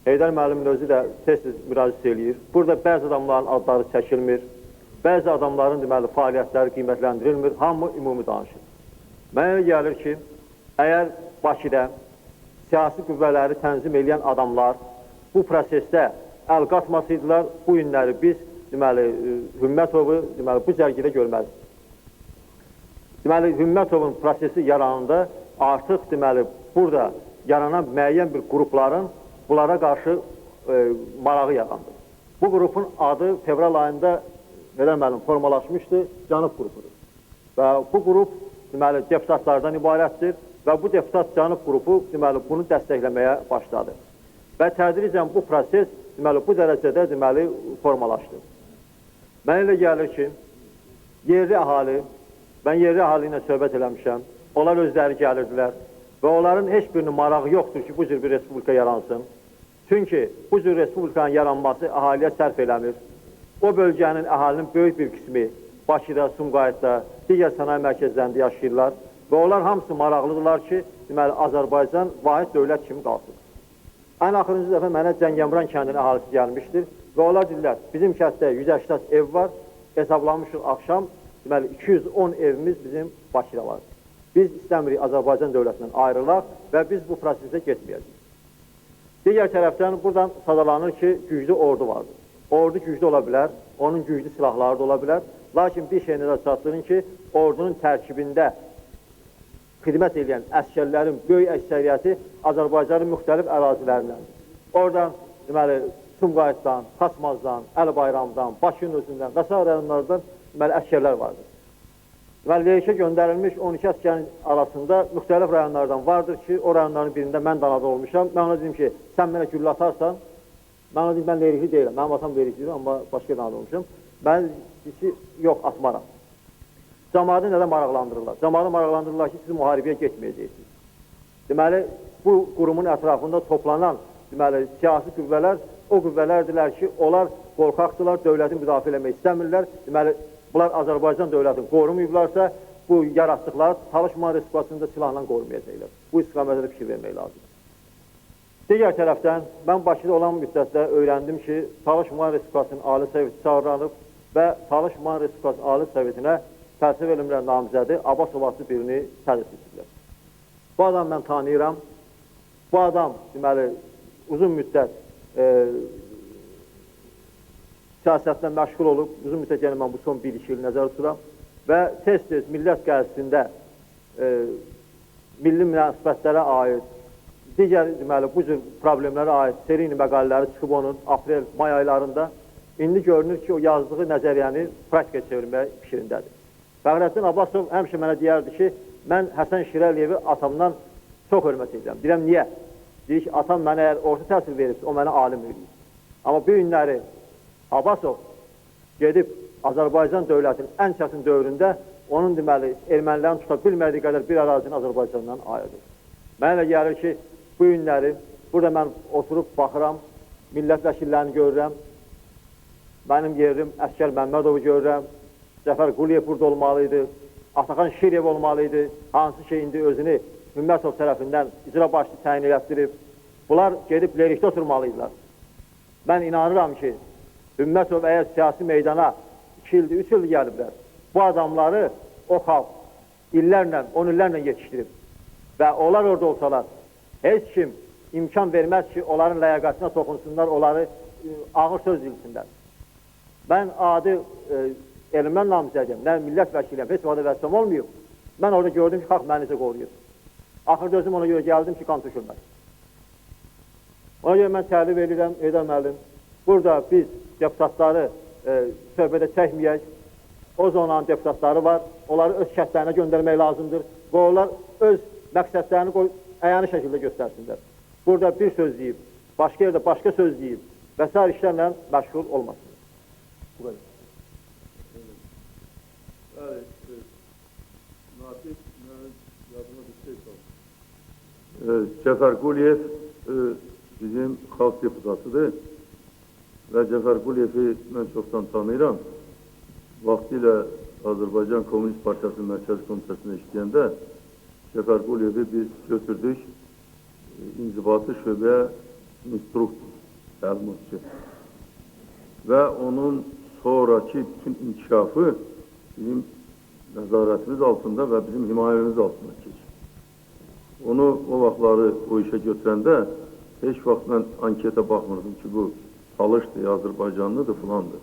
Heydər müəllimin özü də tez-tez müraciət eləyir. Burada bəzi adamların adları çəkilmir, bəzi adamların, deməli, fəaliyyətləri qiymətləndirilmir, hamı ümumi danışır. Mənə elə gəlir ki, əgər Bakıda siyasi qüvvələri tənzim eləyən adamlar bu prosesdə əl qatmasaydılar, bu günləri biz, deməli, Hümmətovu, deməli, bu cərgədə görməzdik. Deməli, Hümmətovun prosesi yarananda artıq, deməli, burada yaranan müəyyən bir qrupların bunlara qarşı marağı yarandı. Bu qrupun adı fevral ayında, belə müəllim, formalaşmışdı, Cənub qrupudur. Və bu qrup, deməli, deputatlardan ibarətdir və bu deputat Cənub qrupu, deməli, bunu dəstəkləməyə başladı. Və tədricən bu proses, deməli, bu dərəcədə, deməli, formalaşdı. Mənə elə gəlir ki, yerli əhali, mən yerli əhali ilə söhbət eləmişəm, onlar özləri gəlirdilər və onların heç birinin marağı yoxdur ki, bu cür bir respublika yaransın. Çünki bu cür respublikanın yaranması əhaliyə sərf eləmir. O bölgənin əhalinin böyük bir qismi Bakıda, Sumqayıtda, digər sənaye mərkəzlərində yaşayırlar və onlar hamısı maraqlıdırlar ki, deməli, Azərbaycan vahid dövlət kimi qalsın. Ən axırıncı dəfə mənə Cəngəmran kəndinin əhalisi gəlmişdir və onlar dedilər, bizim kənddə 180 ev var, hesablamışıq axşam, deməli, 210 evimiz bizim Bakıda var. Biz istəmirik Azərbaycan dövlətindən ayrılaq və biz bu prosesə getməyəcəyik. Digər tərəfdən buradan sadalanır ki, güclü ordu vardır. Ordu güclü ola bilər, onun güclü silahları da ola bilər. Lakin bir şey nəzərə çatdırın ki, ordunun tərkibində xidmət edən əsgərlərin böyük əksəriyyəti Azərbaycanın müxtəlif ərazilərindəndir. Oradan, deməli, Sumqayıtdan, Xaçmazdan, Əli Bayramdan, Bakının özündən və sair rayonlardan, deməli, əsgərlər vardır. Deməli, Lerikə göndərilmiş 12 əsgərin arasında müxtəlif rayonlardan vardır ki, o rayonların birində mən də anadan olmuşam. Mən ona dedim ki, sən mənə güllə atarsan, mən ona dedim, mən Lerikli deyiləm, mənim atam Leriklidir, amma başqa yerdə anadan olmuşam. Mən dedim ki, yox, atmaram. Cəmaatı nədən maraqlandırırlar? Cəmaatı maraqlandırırlar ki, siz müharibəyə getməyəcəksiniz. Deməli, bu qurumun ətrafında toplanan, deməli, siyasi qüvvələr o qüvvələrdirlər ki, onlar qorxaqdırlar, dövləti müdafiə eləmək istəmirlər. Deməli, bunlar Azərbaycan dövlətini qorumayıblarsa, bu yaratdıqları Talış Muğan Respublikasını da silahla qorumayacaqlar. Bu istiqamətdə də fikir vermək lazımdır. Digər tərəfdən, mən Bakıda olan müddətdə öyrəndim ki, Talış Muğan Respublikasının Ali Soveti çağırılıb və Talış Muğan Respublikasının Ali Sovetinə fəlsəfə elmlər namizədi Abbasov adlı birini sədr seçiblər. Bu adam mən tanıyıram. Bu adam, deməli, uzun müddət siyasətlə məşğul olub, uzun müddət, yəni mən bu son 1-2 il nəzərdə tuturam və tez-tez millət qəzisində milli münasibətlərə aid, digər, deməli, bu cür problemlərə aid seri məqalələri çıxıb onun aprel, may aylarında. İndi görünür ki, o yazdığı nəzəriyyəni praktikaya çevirmək fikrindədir. Fəxrəddin Abbasov həmişə mənə deyərdi ki, mən Həsən Şirəliyevi atamdan çox hörmət edirəm. Deyirəm, niyə? Deyir ki, atam mənə əgər orta təhsil veribsə, o mənə alim eləyir. Amma bu günləri Abbasov gedib Azərbaycan dövlətinin ən çətin dövründə onun, deməli, ermənilərin tuta bilmədiyi qədər bir ərazini Azərbaycandan ayırdı. Mənə elə gəlir ki, bu günləri burada mən oturub baxıram, millət vəkillərini görürəm. Mənim yerim Əsgər Məmmədovu görürəm. Cəfər Quliyev burada olmalı idi. Ataxan Şiriyev olmalı idi. Hansı ki, indi özünü Hümmətov tərəfindən icra başçı təyin elətdirib. Bunlar gedib Lerikdə oturmalı idilər. Mən inanıram ki, Hümmətov əgər siyasi meydana 2 ildir, 3 ildir gəliblər. Bu adamları o xalq illərlə, 10 illərlə yetişdirib. Və onlar orada olsalar, heç kim imkan verməz ki, onların ləyaqətinə toxunsunlar, onları ağır söz deyilsinlər. Mən adi elmdən namizədiyəm, nə millət vəkiliyəm, heç vaxt vəzifəm olmayıb. Mən orada gördüm ki, xalq məni necə qoruyur. Axırda özüm ona görə gəldim ki, qan tökülməz. Ona görə mən təklif edirəm, Heydər müəllim, burada biz deputatları söhbətə çəkməyək. O zonanın deputatları var, onları öz kəndlərinə göndərmək lazımdır və onlar öz məqsədlərini əyani şəkildə göstərsinlər. Burada bir söz deyib, başqa yerdə başqa söz deyib və sair işlərlə məşğul olmasınlar. Bu qədər. Bəli, Natiq, mənim yadıma bir şey qaldı. Cəfər Quliyev bizim xalq deputatıdır və Cəfər Quliyevi mən çoxdan tanıyıram. Vaxtilə Azərbaycan Komünist Partiyasının Mərkəzi Komitəsində işləyəndə Cəfər Quliyevi biz götürdük inzibati şöbəyə instruktor, təlimatçı və onun sonraki bütün inkişafı bizim nəzarətimiz altında və bizim himayəmiz altında keçir. Onu o vaxtları o işə götürəndə heç vaxt mən anketə baxmırdım ki, bu Talışdır, Azərbaycanlıdır, filandır.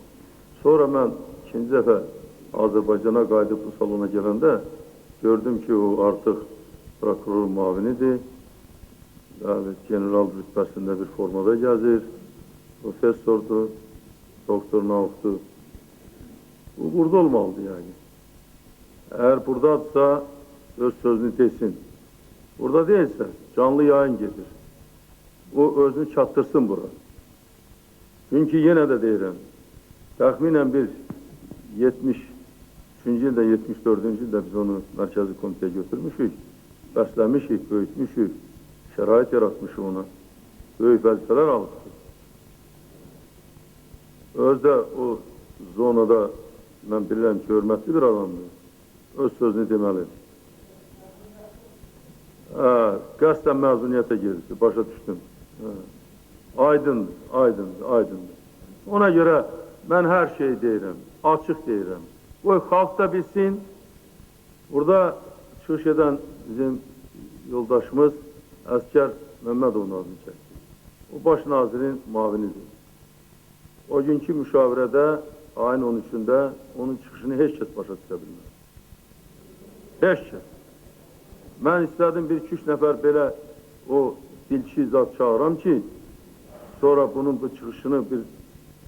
Sonra mən ikinci dəfə Azərbaycana qayıdıb bu salona gələndə gördüm ki, o artıq prokuror müavinidir, bəli, general rütbəsində bir formada gəzir, professordur, doktor nauqdur. Bu burada olmalıdır yəni. Əgər buradadırsa, öz sözünü desin. Burada deyilsə, canlı yayın gedir. O özünü çatdırsın bura. Çünki yenə də deyirəm, təxminən bir 73-cü ildə, 74-cü ildə biz onu Mərkəzi Komitəyə götürmüşük, bəsləmişik, böyütmüşük, şərait yaratmışıq ona, böyük vəzifələr alıbdır. Özdə o zonada, mən bilirəm ki, hörmətli bir adamdır, öz sözünü deməlidir. Qəsdən məzuniyyətə girdi, başa düşdüm. Aydındır, aydındır, aydındır. Ona görə mən hər şeyi deyirəm, açıq deyirəm. Qoy xalq da bilsin, burada çıxış edən bizim yoldaşımız Əsgər Məmmədovun adını çəkdi. O baş nazirin mavinidir. O günkü müşavirədə, ayın 13-ündə onun çıxışını heç kəs başa düşə bilməz. Heç kəs. Mən istədim bir iki-üç nəfər belə o dilçi zat çağıram ki, sonra bunun bu çıxışını bir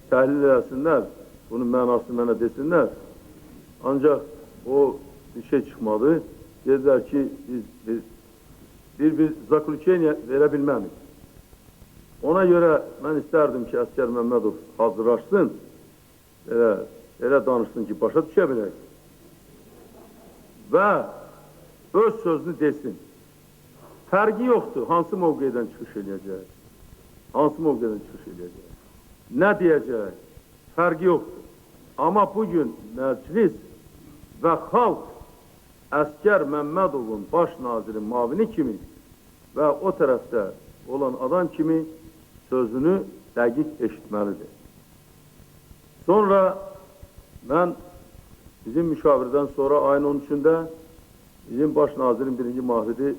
təhlil eləsinlər, bunun mənasını mənə desinlər. Ancaq o bir şey çıxmadı. Dedilər ki, biz bir zaklüçeniya verə bilməmik. Ona görə mən istərdim ki, Əsgər Məmmədov hazırlaşsın, elə danışsın ki, başa düşə bilək və öz sözünü desin. Fərqi yoxdur, hansı mövqedən çıxış eləyəcək, hansı mövqedən çıxış eləyəcək, nə deyəcək, fərqi yoxdur. Amma bugün məclis və xalq Əsgər Məmmədovun baş nazirin mavini kimi və o tərəfdə olan adam kimi sözünü dəqiq eşitməlidir. Sonra mən bizim müşavirdən sonra ayın 13-ündə bizim baş nazirin birinci mavini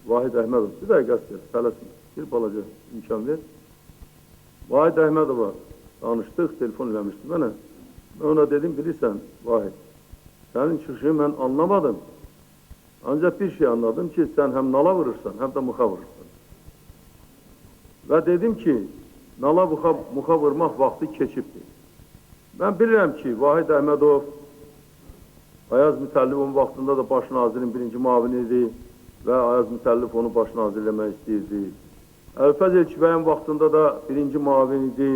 Vahid Əhmədov, bir dəqiqə istəyir, tələsin, bir balaca imkan ver. Vahid Əhmədova danışdıq, telefon eləmişdi mənə. Mən ona dedim, bilirsən Vahid, sənin çıxışını mən anlamadım. Ancaq bir şey anladım ki, sən həm nala vurursan, həm də mıxa vurursan. Və dedim ki, nala mıxa vurmaq vaxtı keçibdir. Mən bilirəm ki, Vahid Əhmədov Ayaz Mütəllifovun vaxtında da baş nazirin birinci mavini idi və Ayaz Mütəllif onu baş nazir eləmək istəyirdi. Əlfəz Elçibəyin vaxtında da birinci mavin idi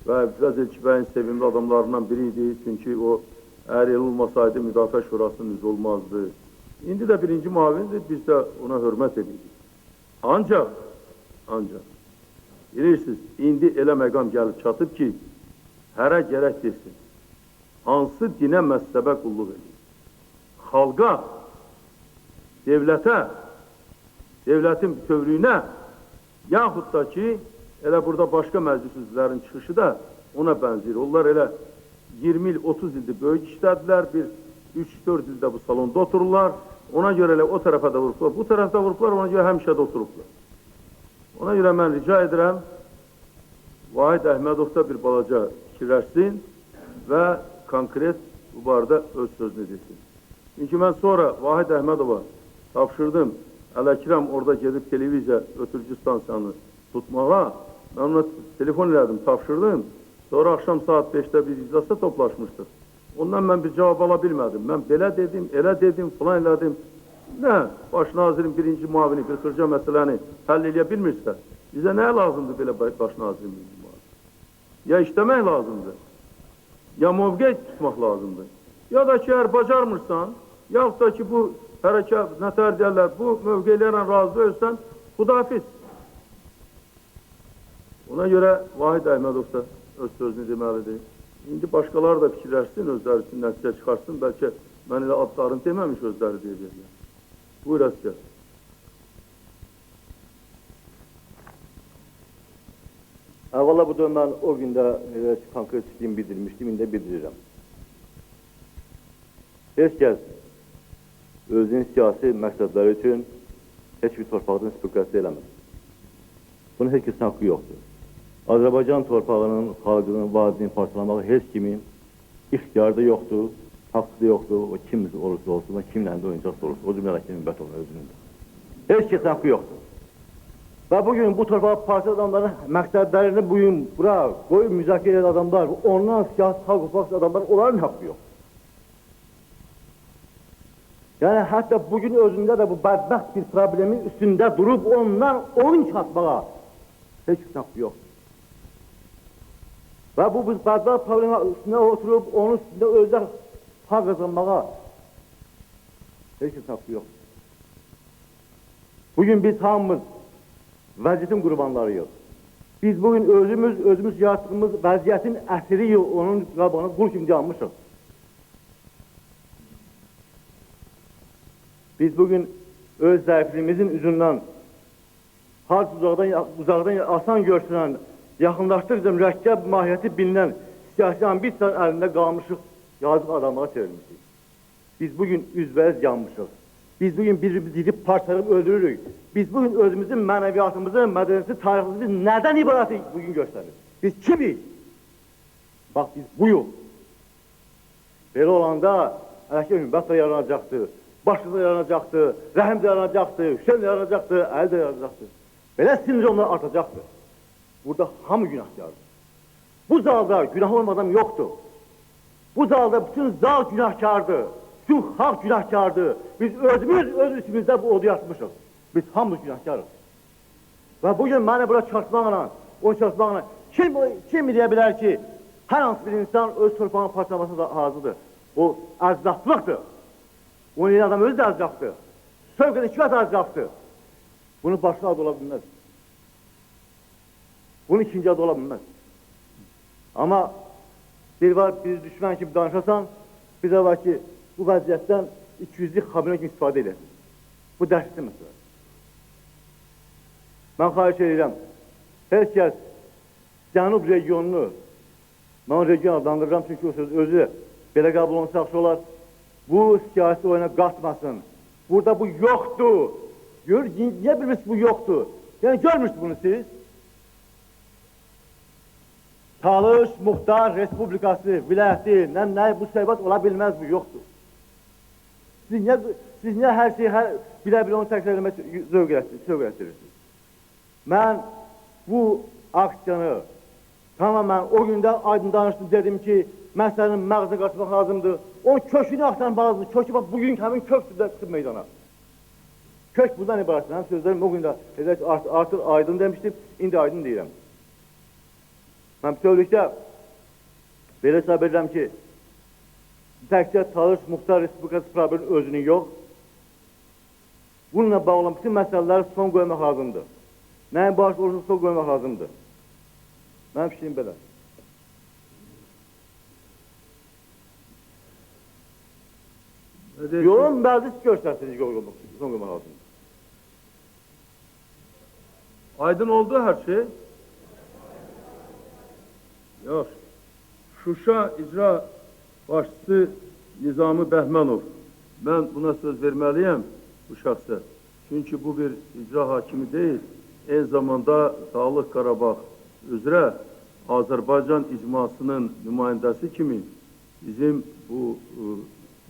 və Əlfəz Elçibəyin sevimli adamlarından biri idi. Çünki o, əgər elə olmasaydı Müdafiə Şurasının üzvü olmazdı. İndi də birinci mavindir, biz də ona hörmət edirik. Ancaq Bilirsiniz, indi elə məqam gəlib çatıb ki, hərə gərək desin, hansı dinə məzhəbə qulluq edir? Xalqa, devlətə, devlətin bütövlüyünə, yaxud da ki, elə burada başqa məclis üzvlərinin çıxışı da ona bənzəyir. Onlar elə 20 il, 30 ildir böyük işlədilər, bir 3-4 ildə bu salonda otururlar. Ona görə elə o tərəfə də vurublar, bu tərəfdə vurublar, ona görə həmişə də oturublar. Ona görə mən rica edirəm, Vahid Əhmədov da bir balaca fikirləşsin və konkret bu barədə öz sözünü desin. Çünki mən sonra Vahid Əhmədova tapşırdım, Ələkrəm orada gedib televiziya ötürücü stansiyanı tutmağa, mən ona telefon elədim, tapşırdım. Sonra axşam saat 5-də biz iclasda toplaşmışdıq. Ondan mən bir cavab ala bilmədim. Mən belə dedim, elə dedim, filan elədim. Nə? Baş nazirin birinci müavini bir xırca məsələni həll eləyə bilmirsə, bizə nə lazımdır belə baş nazirin birinci müavini? Ya işləmək lazımdır, ya mövqe tutmaq lazımdır. Ya da ki, əgər bacarmırsan, yaxud da ki, bu hərəkət, nətər deyərlər, bu mövqelərlə razı ölsən, xudafiz. Ona görə Vahid Əhmədov da öz sözünü deməlidir. İndi başqaları da fikirləşsin, özləri üçün nəticə çıxarsın. Bəlkə mən elə adlarını deməmiş özləri deyəcəklər. Buyur Əsgər. Əvvəla bu dönəm mən o gündə elə konkret fikrimi bildirmişdim, indi də bildirirəm. Heç kəs özünün siyasi məqsədləri üçün heç bir torpaqdan spekulyasiya eləməz. Bunun heç kəsin haqqı yoxdur. Azərbaycan torpağının, xalqının, vadisini parçalamağı heç kimin ixtiyarı da yoxdur, haqqı da yoxdur. O kim olursa olsun, kimlə də oyuncaqsa olursa, o cümlədən kimin ümət olsun özünün də. Heç kəsin haqqı yoxdur. Və bugün bu torpağı parçalayan adamların məqsədlərini bugün bura qoyub müzakirə edən adamlar, ondan siyasi haqq qopaq adamlar, onların haqqı yoxdur. Yəni, hətta bugün özündə də bu bədbəxt bir problemin üstündə durub ondan oyun çatmağa heç bir haqqı yoxdur. Və bu bədbəxt problemin üstündə oturub, onun üstündə özdə haqq qazanmağa heç bir haqqı yoxdur. Bugün biz hamımız vəziyyətin qurbanlarıyıq. Biz bugün özümüz yaratdığımız vəziyyətin əsiriyik, onun qabağına qul kimi dayanmışıq. Biz bugün öz zəifliyimizin üzündən harca uzaqdan asan görsünən, yaxınlaşdıqca mürəkkəb mahiyyəti bilinən siyasi ambisiyanın əlində qalmışıq, yazıq adamlara çevrilmişik. Biz bugün üzbəüz yanmışıq. Biz bugün birbirimizi yiyib parçalayıb öldürürük. Biz bugün özümüzün mənəviyyatımızı, mədəniyyətimizi, tariximizi nədən ibarətik bugün göstərir? Biz kimik? Bax, biz buyuq. Belə olanda Ələkir Hümbət də yaranacaqdır, Başlı da yaranacaqdır, Rəhim də yaranacaqdır, Hüseyn də yaranacaqdır, Əli də yaranacaqdır. Belə sindromlar artacaqdır. Burada hamı günahkardır. Bu zalda günah olmayan adam yoxdur. Bu zalda bütün zal günahkardır. Bütün xalq günahkardır. Biz özümüz öz üstümüzdə bu odu yatmışıq. Biz hamımız günahkarıq. Və bugün məni bura çarpmaqla, onu çarpmaqla kim deyə bilər ki, hər hansı bir insan öz torpağının parçalamasına hazırdır. O əclaflıqdır. Onu edən adam özü də əclafdır. Sövq edən iki qat əclafdır. Bunun başqa adı ola bilməz. Bunun ikinci adı ola bilməz. Amma bir var, bir düşmən kimi danışasan, bir də var ki, bu vəziyyətdən 200-lük xabinə kimi istifadə edəsin. Bu dəhşətli məsələdir. Mən xahiş edirəm, heç kəs Cənub regionunu, mən o region adlandırıram, çünki o söz özü belə qəbul olunsa yaxşı olar, bu siyasi oyuna qatmasın. Burada bu yoxdur. Gör, niyə bilmirsiniz bu yoxdur? Yəni, görmürsünüz bunu siz. Talış Muxtar Respublikası, vilayəti, nə, bu söhbət ola bilməz, bu yoxdur. Siz niyə hər şeyi bilə-bilə onu təkrar eləmək zövq elətdirirsiniz? Mən bu aksiyanı tamamən o gündə aydın danışdım, dedim ki, məsələnin məğzına qaçmaq lazımdır. Onun kökünü axtarmaq lazımdır. Kökü, bax, bugün həmin kökdür də çıxıb meydana. Kök bundan ibarətdir. Mənim sözlərim o gündə artıq aydın demişdim, indi aydın deyirəm. Mən bütövlükdə belə hesab edirəm ki, təkcə Talış Muxtar Respublikası probleminin özünü yox, bununla bağlı bütün məsələləri son qoymaq lazımdır. Nəyin bağlı olursa son qoymaq lazımdır. Mənim fikrim belə. Yolun məclis göstərsiniz, son qoymaq lazımdır. Aydın oldu hər şey? Yox. Şuşa icra başçısı Nizami Bəhmənov. Mən buna söz verməliyəm bu şəxsə. Çünki bu bir icra hakimi deyil. Eyni zamanda Dağlıq Qarabağ üzrə Azərbaycan icmasının nümayəndəsi kimi bizim bu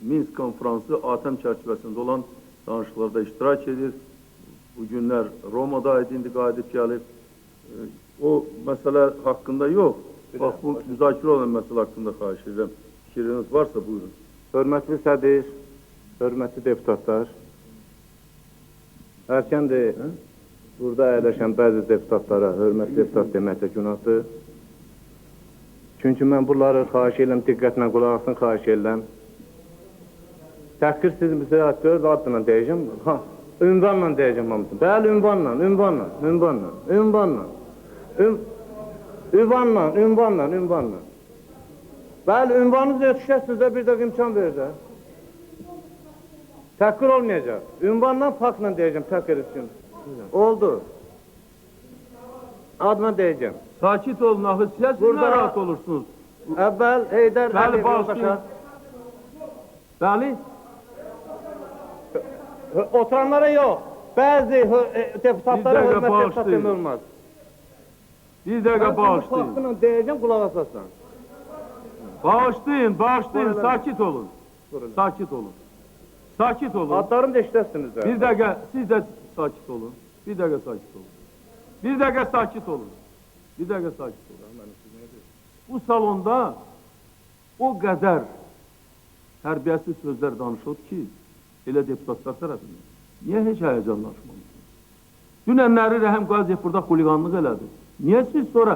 Minsk konfransı ATƏM çərçivəsində olan danışıqlarda iştirak edir. Bu günlər Romada idi, indi qayıdıb gəlib. O məsələ haqqında yox. Bax, bu müzakirə olan məsələ haqqında xahiş edirəm. Fikriniz varsa buyurun. Hörmətli sədr, hörmətli deputatlar, hərçəndir burada əyləşən bəzi deputatlara hörmətli deputat demək də günahdır. Çünki mən bunları xahiş edirəm, diqqətlə qulaq asın, xahiş edirəm. Təhqir siz bizə 4 adla deyəcəm, ha, ünvanla deyəcəm hamısını. Bəli, ünvanla, ünvanla, ünvanla, ünvanla, ünvanla, ünvanla, ünvanla. Bəli, ünvanınızı ötüşəsiniz də bir dəqiq imkan verir də. Təhqir olmayacaq. Ünvanla, faktla deyəcəm, təhqir üçün. Oldu. Adla deyəcəm. Sakit olun, axı, siz narahat olursunuz. Əvvəl Heydər Əliyev yoldaşa. Bəli. Oturanlara yox, bəzi deputatlara hörmət deputat demək olmaz. Bir dəqiqə bağışlayın. Faktla deyəcəm, qulaq asasan. Bağışlayın, bağışlayın, sakit olun. Sakit olun. Sakit olun. Adlarını da eşidəsiniz. Bir dəqiqə, siz də sakit olun. Bir dəqiqə sakit olun. Bir dəqiqə sakit olun. Bir dəqiqə sakit olun. Bu salonda o qədər tərbiyəsiz sözlər danışılıb ki, elə deputatlar tərəfindən. Niyə heç həyəcanlaşmamışsınız? Dünənləri Rəhim Qaziyev burada xuliqanlıq elədi. Niyə siz sonra,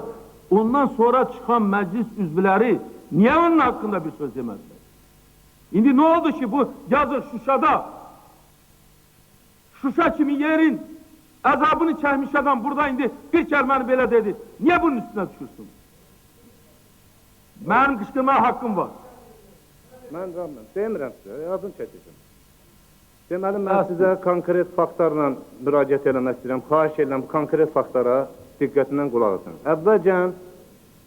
ondan sonra çıxan məclis üzvləri niyə onun haqqında bir söz demədilər? İndi nə oldu ki, bu yazıq Şuşada, Şuşa kimi yerin əzabını çəkmiş adam burada indi bir kəlməni belə dedi. Niyə bunun üstünə düşürsünüz? Mənim qışqırmağa haqqım var. Mən demirəm sizə, adım çəkəcəm. Deməli, mən sizə konkret faktlarla müraciət eləmək istəyirəm. Xahiş edirəm, konkret faktlara diqqətlə qulaq asın. Əvvəlcən,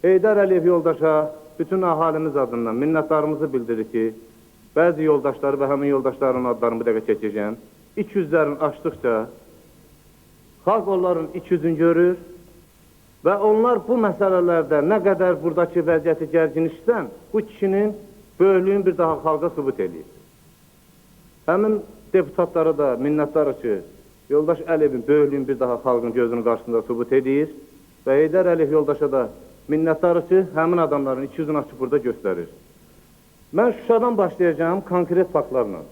Heydər Əliyev yoldaşa bütün əhalimiz adından minnətdarımızı bildirir ki, bəzi yoldaşları və həmin yoldaşların adlarını bu dəqiqə çəkəcəm. İç yüzlərini açdıqca xalq onların iç yüzünü görür və onlar bu məsələlərdə nə qədər buradakı vəziyyəti gərginlikdən bu kişinin böyüklüyünü bir daha xalqa sübut eləyir. Həmin deputatlara da minnətdarıq ki, yoldaş Əliyevin böyüklüyünü bir daha xalqın gözünün qarşısında sübut eləyir və Heydər Əliyev yoldaşa da minnətdarıq ki, həmin adamların iç yüzünü açıb burada göstərir. Mən Şuşadan başlayacağım konkret faktlarla.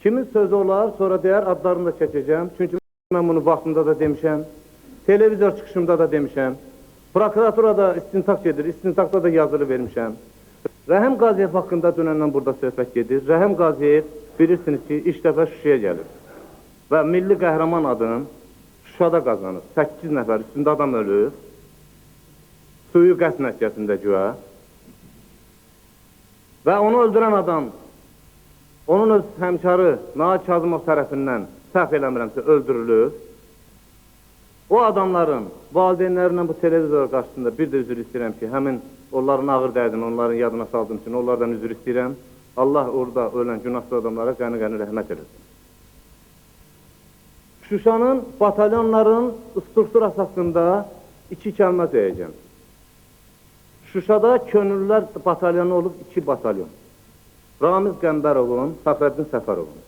Kimin sözü olar, sonra deyər, adlarını da çəkəcəm. Çünki mən bunu vaxtında da demişəm, televizor çıxışımda da demişəm, prokuraturada istintaq gedir, istintaqda da yazılı vermişəm. Rəhim Qaziyev haqqında dünəndən burada söhbət gedir. Rəhim Qaziyev bilirsiniz ki, ilk dəfə Şuşaya gəlir və milli qəhrəman adını Şuşada qazanır. 8 nəfər üstündə adam ölür, suyu qəsd nəticəsində güya. Və onu öldürən adam, onun öz həmkarı Nail Kazımov tərəfindən, səhv eləmirəmsə, öldürülür. O adamların valideynlərindən bu televizor qarşısında bir də üzr istəyirəm ki, həmin onların ağır dərdini onların yadına saldığım üçün onlardan üzr istəyirəm. Allah orada ölən günahsız adamlara qəni-qəni rəhmət eləsin. Şuşanın batalyonların strukturası haqqında iki kəlmə deyəcəm. Şuşada könüllülər batalyonu olub 2 batalyon. Ramiz Qəmbərovun, Fəxrəddin Səfərovun.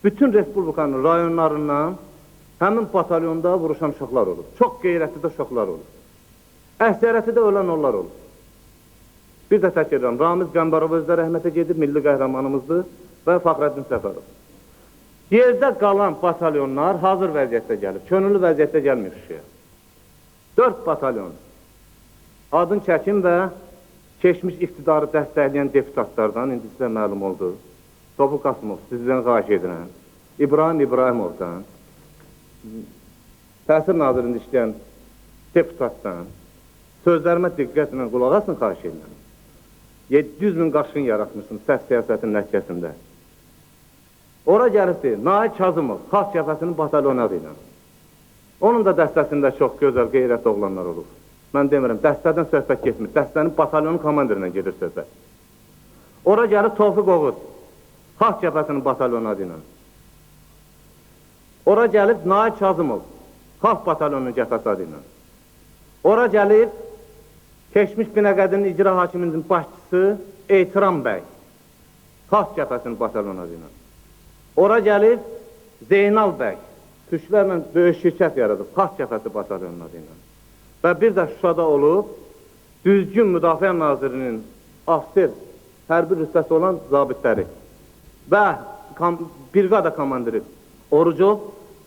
Bütün Respublikanın rayonlarından həmin batalyonda vuruşan uşaqlar olub. Çox qeyrətli də uşaqlar olub. Əksəriyyəti də ölən onlar olub. Bir də təkrar edirəm, Ramiz Qəmbərov özü də rəhmətə gedib, milli qəhrəmanımızdır və Fəxrəddin Səfərov. Yerdə qalan batalyonlar hazır vəziyyətdə gəlib, könüllü vəziyyətdə gəlmir Şuşaya. 4 batalyon. Adın çəkim və keçmiş iqtidarı dəstəkləyən deputatlardan, indi sizə məlum oldu, Tofu Qasımov, sizdən xahiş edirəm, İbrahim İbrahimovdan, Təhsil Nazirində işləyən deputatdan, Sözlərimə diqqətlə qulaq asın, xahiş edirəm. 700 min qaçqın yaratmışsın səhv siyasətin nəticəsində. Ora gəlibdir Nail Kazımov, Xalq Cəbhəsinin batalyonu adı ilə. Onun da dəstəsində çox gözəl, qeyrətli oğlanlar olub. Mən demirəm, dəstədən söhbət getmir. Dəstənin batalyonun komandirindən gedir söhbət. Ora gəlib Tofiq Oğuz, Xalq Cəbhəsinin batalyonu adı ilə. Ora gəlib Nail Kazımov, Xalq batalyonunun cəbhəsi adı ilə. Ora gəlib keçmiş Binəqədinin icra hakiminin başçısı Etiram bəy, Xalq Cəbhəsinin batalyonu adı ilə. Ora gəlib Zeynal bəy, türklərlə böyük şirkət yaradıb, Xalq Cəbhəsi batalyonunun adı ilə. Və bir də Şuşada olub, düzgün Müdafiə Nazirinin ofisier hərbi rütbəsi olan zabitləri və briqada komandiri Orucov,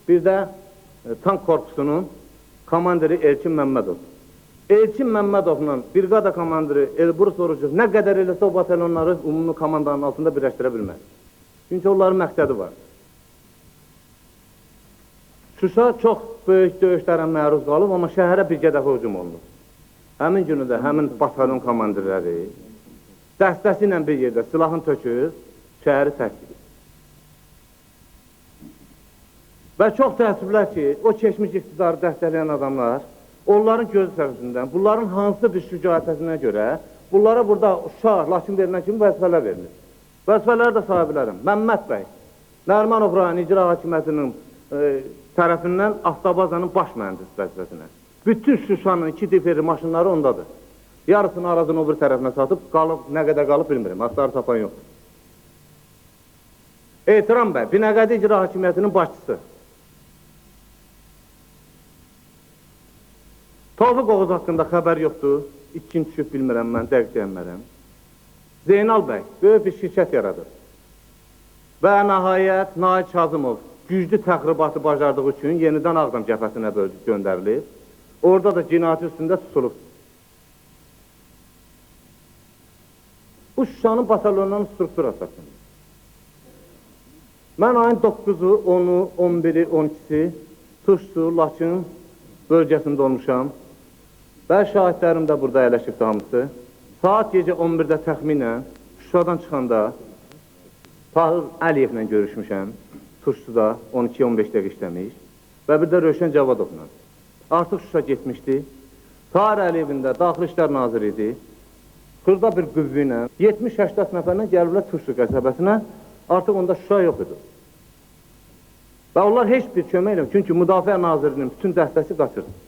bir də tank korpusunun komandiri Elçin Məmmədov. Elçin Məmmədovla briqada komandiri Elbrus Orucov nə qədər eləsə o batalyonları ümumi komandanın altında birləşdirə bilməz. Çünki onların məqsədi var. Şuşa çox böyük döyüşlərə məruz qalıb, amma şəhərə bircə dəfə hücum olunub. Həmin günü də həmin batalyon komandirləri dəstəsi ilə bir yerdə silahını tökür, şəhəri tərk edir. Və çox təəssüflər ki, o keçmiş iqtidarı dəstəkləyən adamlar, onların gözü tərəfindən, bunların hansı bir şücaətəsinə görə, bunlara burada Şuşa, Laçın verilən kimi vəzifələr verilir. Vəzifələri də saya bilərəm. Məmməd bəy, Nərimanov rayon icra hakimiyyətinin tərəfindən avtobazanın baş mühəndisi vəzifəsinə. Bütün Şuşanın 2 diferi maşınları ondadır. Yarısını Arazın o bir tərəfinə satıb, qalıb, nə qədər qalıb bilmirəm, axtarı tapan yoxdur. Etiram bəy, Binəqədi icra hakimiyyətinin başçısı. Tofiq Oğuz haqqında xəbər yoxdur, itkin düşüb bilmirəm mən, dəqiq deyəmərəm. Zeynal bəy böyük bir şirkət yaradır. Və nəhayət Nail Kazımov güclü təxribatı bacardığı üçün yenidən Ağdam cəbhəsinə göndərilib. Orada da cinayəti üstündə tutulub. Bu Şuşanın batalyonunun strukturası haqqında. Mən ayın 9-u, 10-u, 11-i, 12-si Tuşsu, Laçın bölgəsində olmuşam. Və şahidlərim də burada əyləşibdi hamısı. Saat gecə 11-də təxminən Şuşadan çıxanda Tahir Əliyevlə görüşmüşəm. Tuşsuda 12-15 dəqiqə işləmiş və bir də Rövşən Cavadovla. Artıq Şuşa getmişdi. Tahir Əliyevin də Daxili İşlər Naziri idi. Xırda bir qüvvü ilə 70-80 nəfərlə gəliblər Tuşsu qəsəbəsinə. Artıq onda Şuşa yox idi. Və onlar heç bir kömək eləmir. Çünki Müdafiə Nazirinin bütün dəstəsi qaçırdı.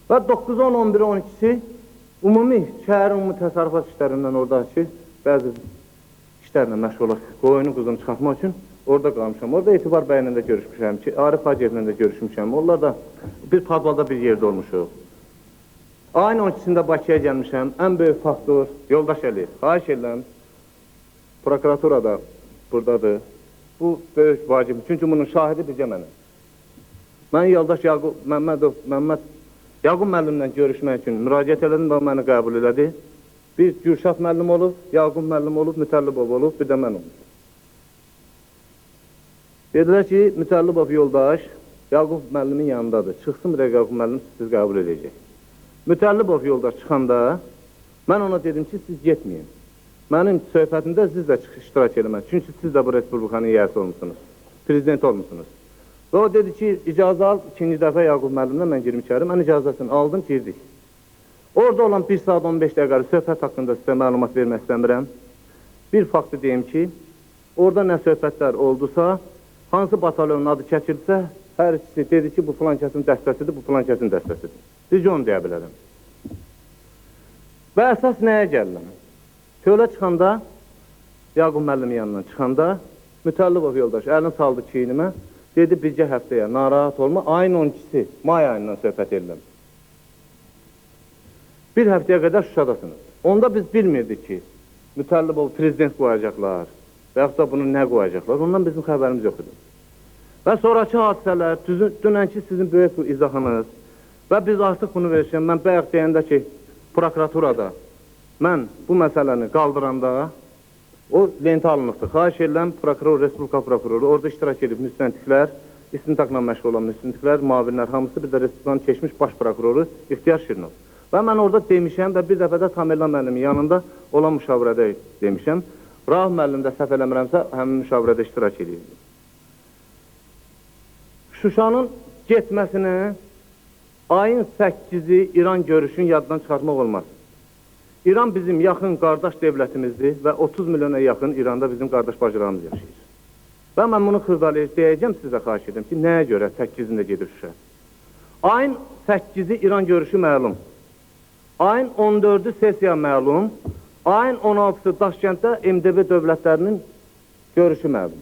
Və 9, 10, 11, 12-si ümumi, şəhərin ümumi təsərrüfat işlərindən oradakı bəzi işlərlə məşğul olaq, qoyunu quzunu çıxartmaq üçün orada qalmışam. Orada Etibar bəylə də görüşmüşəm ki, Arif Hacıyevlə də görüşmüşəm. Onlar da bir padvalda bir yerdə olmuşuq. Ayın 12-sində Bakıya gəlmişəm. Ən böyük faktor Yoldaş Əliyev. Xahiş edirəm, prokuratura da buradadır. Bu böyük vacib. Çünki bunun şahidi bircə mənəm. Mən Yoldaş Yaqub Məmmədov, Məmməd Yaqub müəllimlə görüşmək üçün müraciət elədim və məni qəbul elədi. Bir Gürşad müəllim olub, Yaqub müəllim olub, Mütəllibov olub, bir də mən olmuşum. Dedilər ki, Mütəllibov yoldaş Yaqub müəllimin yanındadır. Çıxsın bir də Yaqub müəllim siz qəbul edəcək. Mütəllibov yoldaş çıxanda mən ona dedim ki, siz getməyin. Mənim söhbətimdə siz də iştirak eləmək. Çünki siz də bu Respublikanın yiyəsi olmuşsunuz, prezident olmuşsunuz. Və o dedi ki, icazə al, ikinci dəfə Yaqub müəllimlə mən girim içəri. Mən icazəsini aldım, girdik. Orada olan 1 saat 15 dəqiqəlik söhbət haqqında sizə məlumat vermək istəmirəm. Bir faktı deyim ki, orada nə söhbətlər oldusa, hansı batalyonun adı çəkilsə, hər ikisi dedi ki, bu filan kəsin dəstəsidir, bu filan kəsin dəstəsidir. Düzgün onu deyə bilərəm. Və əsas nəyə gəlirəm? Çölə çıxanda, Yaqub müəllimin yanından çıxanda, Mütəllibov yoldaş əlini saldı çiynimə, dedi bircə həftəyə narahat olma, ayın 12-si, may ayından söhbət edirəm. Bir həftəyə qədər Şuşadasınız. Onda biz bilmirdik ki, Mütəllibov prezident qoyacaqlar və yaxud da bunu nə qoyacaqlar, ondan bizim xəbərimiz yox idi. Və sonraki hadisələr, dünənki sizin böyük bu izahınız və biz artıq bunu verişəm, mən bayaq deyəndə ki, prokuraturada mən bu məsələni qaldıranda o lentə alınıbdır. Xahiş edirəm, prokuror, Respublika prokuroru, orada iştirak edib müstəntiqlər, istintaqla məşğul olan müstəntiqlər, müavinlər hamısı, bir də Respublikanın keçmiş baş prokuroru İxtiyar Şirinov. Və mən orada demişəm və bir dəfə də Tamerlan müəllimin yanında olan müşavirədə demişəm. Rauf müəllim də səhv eləmirəmsə, həmin müşavirədə iştirak edirdi. Şuşanın getməsinə ayın 8-i İran görüşünü yaddan çıxartmaq olmaz. İran bizim yaxın qardaş dövlətimizdir və 30 milyona yaxın İranda bizim qardaş bacılarımız yaşayır. Və mən bunu xırdalayıb deyəcəm sizə, xahiş edirəm ki, nəyə görə 8-ində gedir Şuşa? Ayın 8-i İran görüşü məlum. Ayın 14-ü sessiya məlum. Ayın 16-sı Daşkənddə MDB dövlətlərinin görüşü məlum.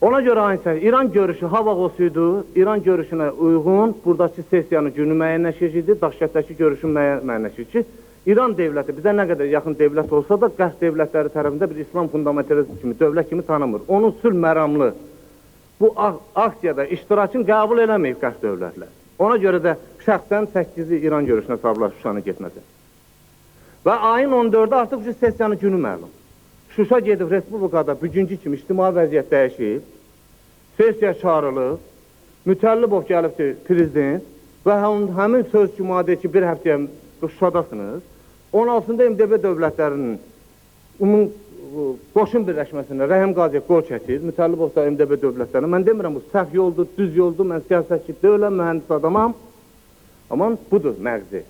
Ona görə ayın 8-i İran görüşü hava qosuydu. İran görüşünə uyğun buradakı sessiyanın günü müəyyənləşir idi, Daşkənddəki görüşün müəyyənləşir ki, İran dövləti bizə nə qədər yaxın dövlət olsa da Qərb dövlətləri tərəfində bir İslam fundamentalist kimi, dövlət kimi tanımır. Onun sülh məramlı bu aksiyada iştirakını qəbul eləməyib Qərb dövlətlər. Ona görə də şəxsən 8-i İran görüşünə sabırlar Şuşanı getməsi. Və ayın 14-ü artıq sessiyanın günü məlum. Şuşa gedib Respublikada bugünkü kimi ictimai vəziyyət dəyişib, sessiya çağırılıb, Mütəllibov gəlibdir prezident və həmin söz ki, madə ki, bir həftəyə Şuşadasınız. 16-sında MDB dövlətlərinin ümumi qoşun birləşməsində Rəhim Qaziyev qol çəkir, Mütəllibov da MDB dövlətlərinə. Mən demirəm, bu səhv yoldur, düz yoldur, mən siyasətçi deyiləm, mühəndis adamam. Amma budur məğzi.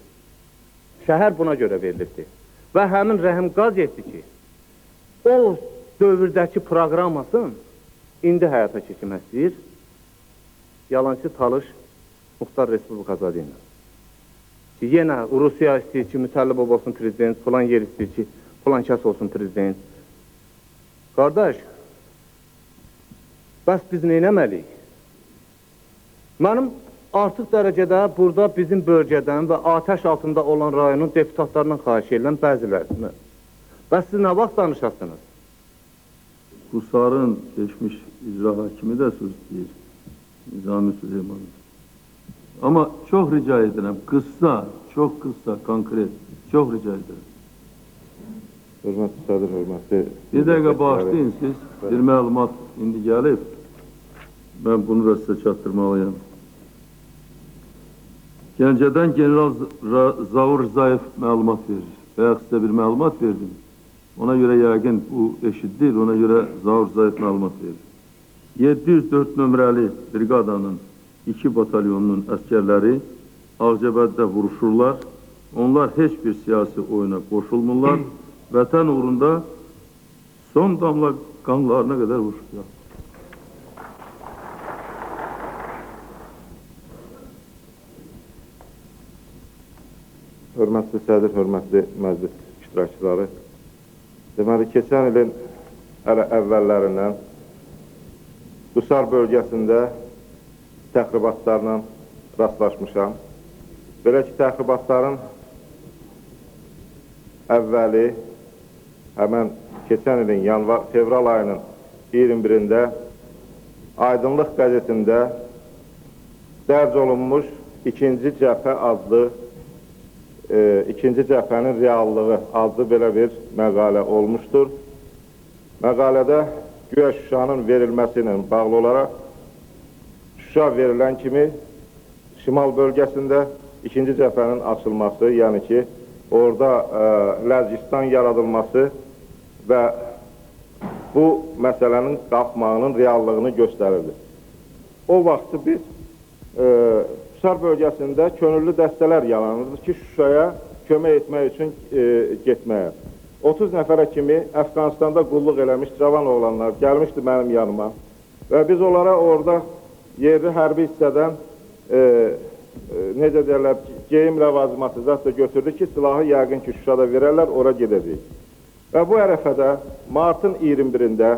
Şəhər buna görə verilibdir. Və həmin Rəhim Qaziyevdir ki, o dövrdəki proqrammasını indi həyata keçirmək istəyir. Yalançı Talış Muxtar Respublikası adı ilə. Ki, yenə Rusiya istəyir ki, Mütəllibov olsun prezident, filan yer istəyir ki, filan kəs olsun prezident. Qardaş, bəs biz nə eləməliyik? Mənim artıq dərəcədə burada bizim bölgədən və atəş altında olan rayonun deputatlarından xahiş edirəm bəzilərini. Bəs siz nə vaxt danışasınız? Qusarın keçmiş icra hakimi də söz deyir, Nizami Süleymanov. Amma çox rica edirəm, qısa, çox qısa, konkret, çox rica edirəm. Hörmətli sədr, hörmətli... Bir dəqiqə bağışlayın siz, bir məlumat indi gəlib, mən bunu da sizə çatdırmalıyam. Gəncədən General Zaur Rzayev məlumat verir. Bayaq sizə bir məlumat verdim. Ona görə yəqin bu eşitdir, ona görə Zaur Rzayev məlumat verir. 704 nömrəli briqadanın 2 batalyonunun əskərləri Ağcabədidə vuruşurlar. Onlar heç bir siyasi oyuna qoşulmurlar. Vətən uğrunda son damla qanlarına qədər vuruşurlar. Hörmətli sədr, hörmətli məclis iştirakçıları. Deməli, keçən ilin hələ əvvəllərindən Qusar bölgəsində təxribatlarla rastlaşmışam. Belə ki, təxribatların əvvəli həmən keçən ilin fevral ayının 21-də Aydınlıq qəzetində dərc olunmuş İkinci Cəbhə adlı, İkinci Cəbhənin reallığı adlı belə bir məqalə olmuşdur. Məqalədə güya Şuşanın verilməsi ilə bağlı olaraq Şuşa verilən kimi şimal bölgəsində İkinci Cəbhənin açılması, yəni ki, orada Ləzgistan yaradılması və bu məsələnin qalxmağının reallığını göstərirdi. O vaxtı biz Qusar bölgəsində könüllü dəstələr yaranırdı ki, Şuşaya kömək etmək üçün getməyə. 30 nəfərə kimi Əfqanistanda qulluq eləmiş cavan oğlanlar gəlmişdi mənim yanıma və biz onlara orada yerli hərbi hissədən necə deyərlər, geyim ləvazimatı zət də götürdük ki, silahı yəqin ki, Şuşada verərlər, ora gedəcəyik. Və bu ərəfədə martın 21-də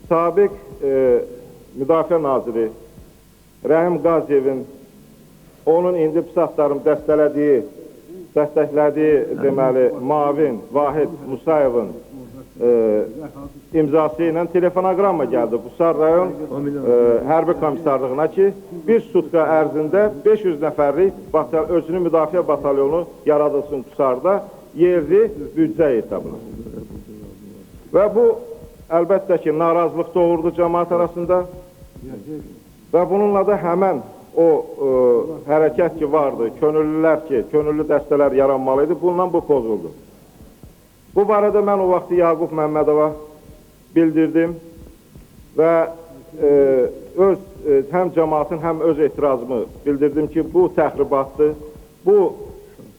sabiq Müdafiə Naziri Rəhim Qaziyevin onun indi pusatlarım dəstəklədiyi deməli, mavin Vahid Musayevin imzası ilə telefonaqramma gəldi Qusar rayon hərbi komissarlığına ki, bir sutka ərzində 500 nəfərlik özünü müdafiə batalyonu yaradılsın Qusarda yerli büdcə hesabına. Və bu, əlbəttə ki, narazılıq doğurdu cəmaat arasında. Və bununla da həmən o hərəkət ki vardı, könüllülər ki, könüllü dəstələr yaranmalı idi, bununla bu pozuldu. Bu barədə mən o vaxtı Yaqub Məmmədova bildirdim və öz həm cəmaatın, həm öz etirazımı bildirdim ki, bu təxribatdır, bu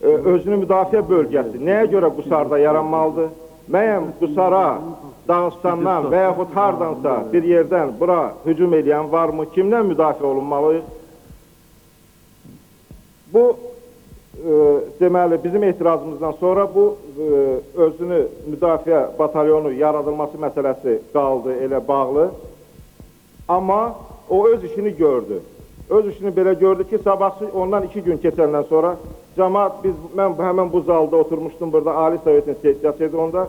özünü müdafiə bölgəsi nəyə görə Qusarda yaranmalıdır? Məyəm Qusara, Dağıstandan və yaxud hardansa bir yerdən bura hücum eləyən varmı? Kimdən müdafiə olunmalıyıq? Bu, deməli, bizim etirazımızdan sonra bu özünü müdafiə batalyonu yaradılması məsələsi qaldı elə bağlı. Amma o öz işini gördü. Öz işini belə gördü ki, sabahsı ondan 2 gün keçəndən sonra cəmaat, mən həmən bu zalda oturmuşdum, burada Ali Sovetin sessiyası idi onda.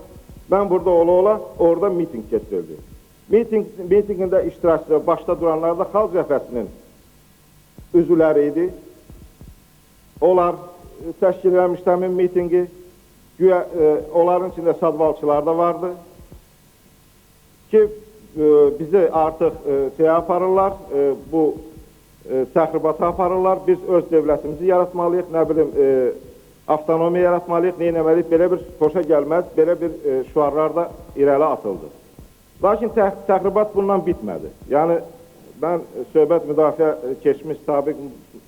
Mən burada ola-ola orada miting keçirildi. Mitingində iştirakçılar, başda duranlar da Xalq Cəbhəsinin üzvləri idi. Onlar təşkil eləmişdi həmin mitingi. Güya onların içində sadvalçılar da vardı ki, bizi artıq şeyə aparırlar, bu təxribata aparırlar. Biz öz dövlətimizi yaratmalıyıq, nə bilim, avtonomiya yaratmalıyıq, nə etməliyik, belə bir xoşa gəlməz, belə bir şüarlar da irəli atıldı. Lakin təxribat bundan bitmədi. Yəni, mən söhbət müdafiə keçmiş sabiq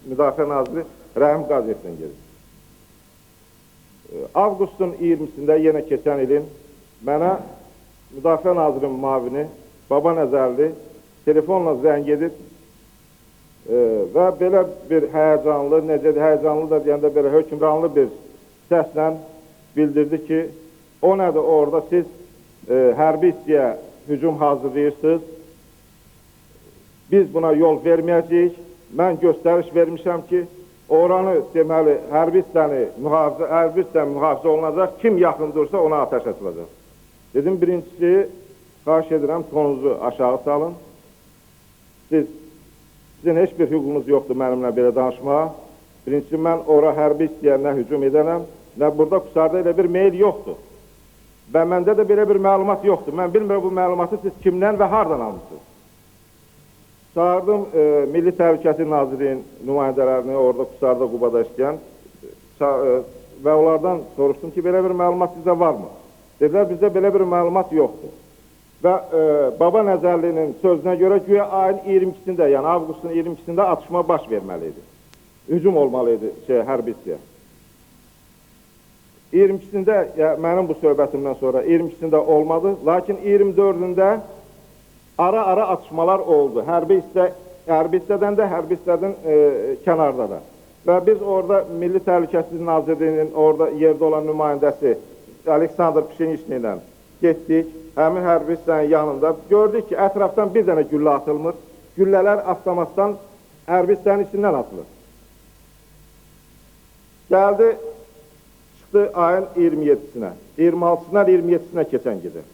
müdafiə naziri Rəhim Qaziyevdən gedir. Avqustun 20-sində yenə keçən ilin mənə Müdafiə Nazirinin mavini Baba Nəzərli telefonla zəng edib və belə bir həyəcanlı, necə həyəcanlı da deyəndə belə hökmranlı bir səslə bildirdi ki, o nədir orada siz hərbi hissəyə hücum hazırlayırsınız, biz buna yol verməyəcəyik, mən göstəriş vermişəm ki, oranı deməli hərbi hissəni mühafizə olunacaq, kim yaxın dursa ona atəş açılacaq. Dedim, birincisi, xahiş edirəm, tonunuzu aşağı salın. Sizin heç bir hüququnuz yoxdur mənimlə belə danışmağa. Birincisi, mən ora hərbi hissəyə nə hücum edənəm, nə burada Qusarda elə bir meyil yoxdur. Və məndə də belə bir məlumat yoxdur. Mən bilmirəm bu məlumatı siz kimdən və hardan almışsınız. Çağırdım Milli Təhlükəsizlik Nazirliyinin nümayəndələrini, orada Qusarda, Qubada işləyən və onlardan soruşdum ki, belə bir məlumat sizdə varmı? Dedilər, bizdə belə bir məlumat yoxdur. Və Baba Nəzərlinin sözünə görə güya ayın 22-sində, yəni avqustun 22-sində atışma baş verməli idi. Hücum olmalı idi hərbi hissəyə. 22-sində, mənim bu söhbətimdən sonra 22-sində olmadı, lakin 24-ündə ara-ara atışmalar oldu. Hərbi hissədən də, hərbi hissədən kənarda da. Və biz orada Milli Təhlükəsizlik Nazirliyinin orada yerdə olan nümayəndəsi Aleksandr Pşeniçni ilə getdik. Həmin hərbi hissənin yanında gördük ki, ətrafdan bir dənə güllə atılmır. Güllələr avtomatdan hərbi hissənin içindən atılır. Gəldi, çıxdı ayın 27-sinə. 26-sından 27-sinə keçən gecə.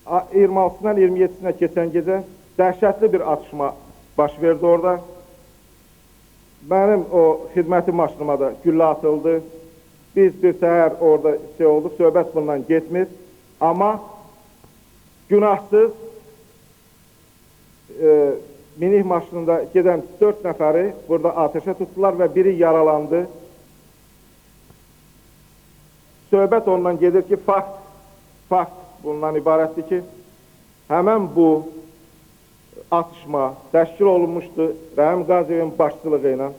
26-sından 27-sinə keçən gecə dəhşətli bir atışma baş verdi orada. Mənim o xidməti maşınıma da güllə atıldı. Biz bir səhər orada şey olduq, söhbət bundan getmir. Amma günahsız minik maşınında gedən 4 nəfəri burada atəşə tutdular və biri yaralandı. Söhbət ondan gedir ki, fakt bundan ibarətdir ki, həmən bu atışma təşkil olunmuşdu Rəhim Qaziyevin başçılığı ilə.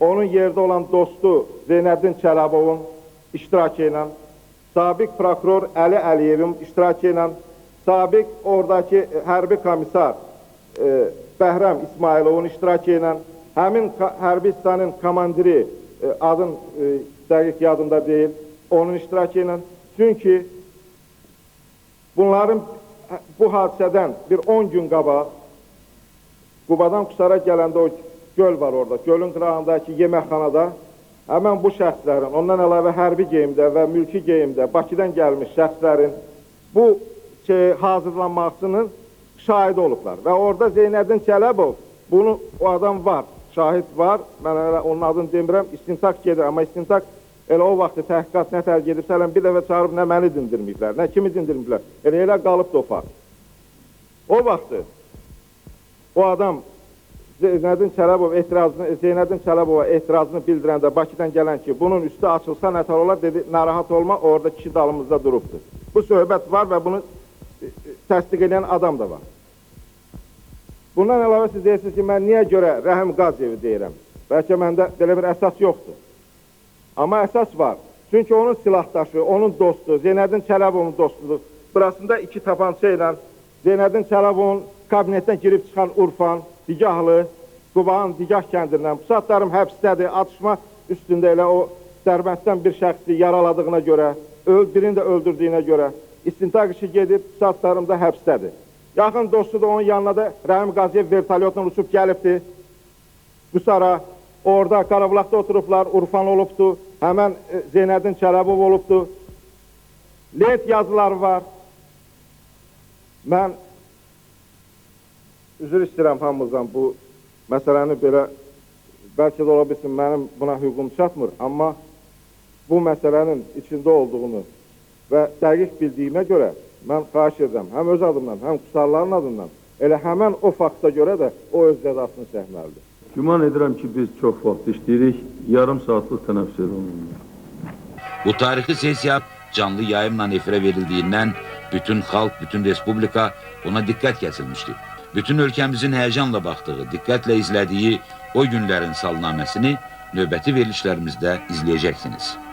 Onun yerdə olan dostu Zeynəddin Çələbovun iştirakı ilə, sabiq prokuror Əli Əliyevin iştirakı ilə, sabiq oradakı hərbi komissar Bəhrəm İsmailovun iştirakı ilə, həmin hərbi hissənin komandiri, adın dəqiq yadımda deyil, onun iştirakı ilə. Çünki bunların bu hadisədən bir 10 gün qabaq Qubadan Qusara gələndə o göl var orada, gölün qırağındakı yeməkxanada həmən bu şəxslərin, ondan əlavə hərbi geyimdə və mülki geyimdə Bakıdan gəlmiş şəxslərin bu hazırlanmasının şahidi olublar. Və orada Zeynəddin Çələbov, bunu o adam var, şahid var, mən elə onun adını demirəm, istintaq gedir, amma istintaq elə o vaxtı təhqiqat nə tər gedibsə, hələ bir dəfə çağırıb nə məni dindirməyiblər, nə kimi dindirməyiblər, elə qalıbdır o fakt. O vaxtı o adam Zeynəddin Çələbov etirazını, Zeynəddin Çələbova etirazını bildirəndə Bakıdan gələn ki, bunun üstü açılsa nətər olar, dedi, narahat olma, orada kişi dalımızda durubdur. Bu söhbət var və bunu təsdiq edən adam da var. Bundan əlavə siz deyirsiniz ki, mən niyə görə Rəhim Qaziyevi deyirəm? Bəlkə məndə belə bir əsas yoxdur. Amma əsas var. Çünki onun silahdaşı, onun dostu, Zeynəddin Çələbovun dostudur. Burasında iki tapança ilə Zeynəddin Çələbovun kabinetdən girib çıxan Urfan, Digahlı, Qubanın Digah kəndindən. Bu saatlarım həbsdədir, atışma üstündə elə o Dərbənddən bir şəxsi yaraladığına görə, birini də öldürdüyünə görə istintaq işi gedib, bu saatlarım da həbsdədir. Yaxın dostu da onun yanına da Rəhim Qaziyev vertolyotla uçub gəlibdir. Qusara, orada Qarabulaqda oturublar, Urfan olubdur, həmən Zeynəddin Çələbov olubdur. Lent yazıları var. Mən üzr istəyirəm hamımızdan bu məsələni belə, bəlkə də ola bilsin mənim buna hüququm çatmır, amma bu məsələnin içində olduğunu və dəqiq bildiyimə görə mən xahiş edirəm, həm öz adımdan, həm Qusarların adından, elə həmən o fakta görə də o öz cəzasını çəkməlidir. Güman edirəm ki, biz çox vaxt işləyirik, yarım saatlıq tənəffüs edir. Bu tarixi sessiya canlı yayımla efirə verildiyindən bütün xalq, bütün respublika buna dikkat kəsilmişdi. Bütün ölkəmizin həyəcanla baxdığı, diqqətlə izlədiyi o günlərin salnaməsini növbəti verilişlərimizdə izləyəcəksiniz.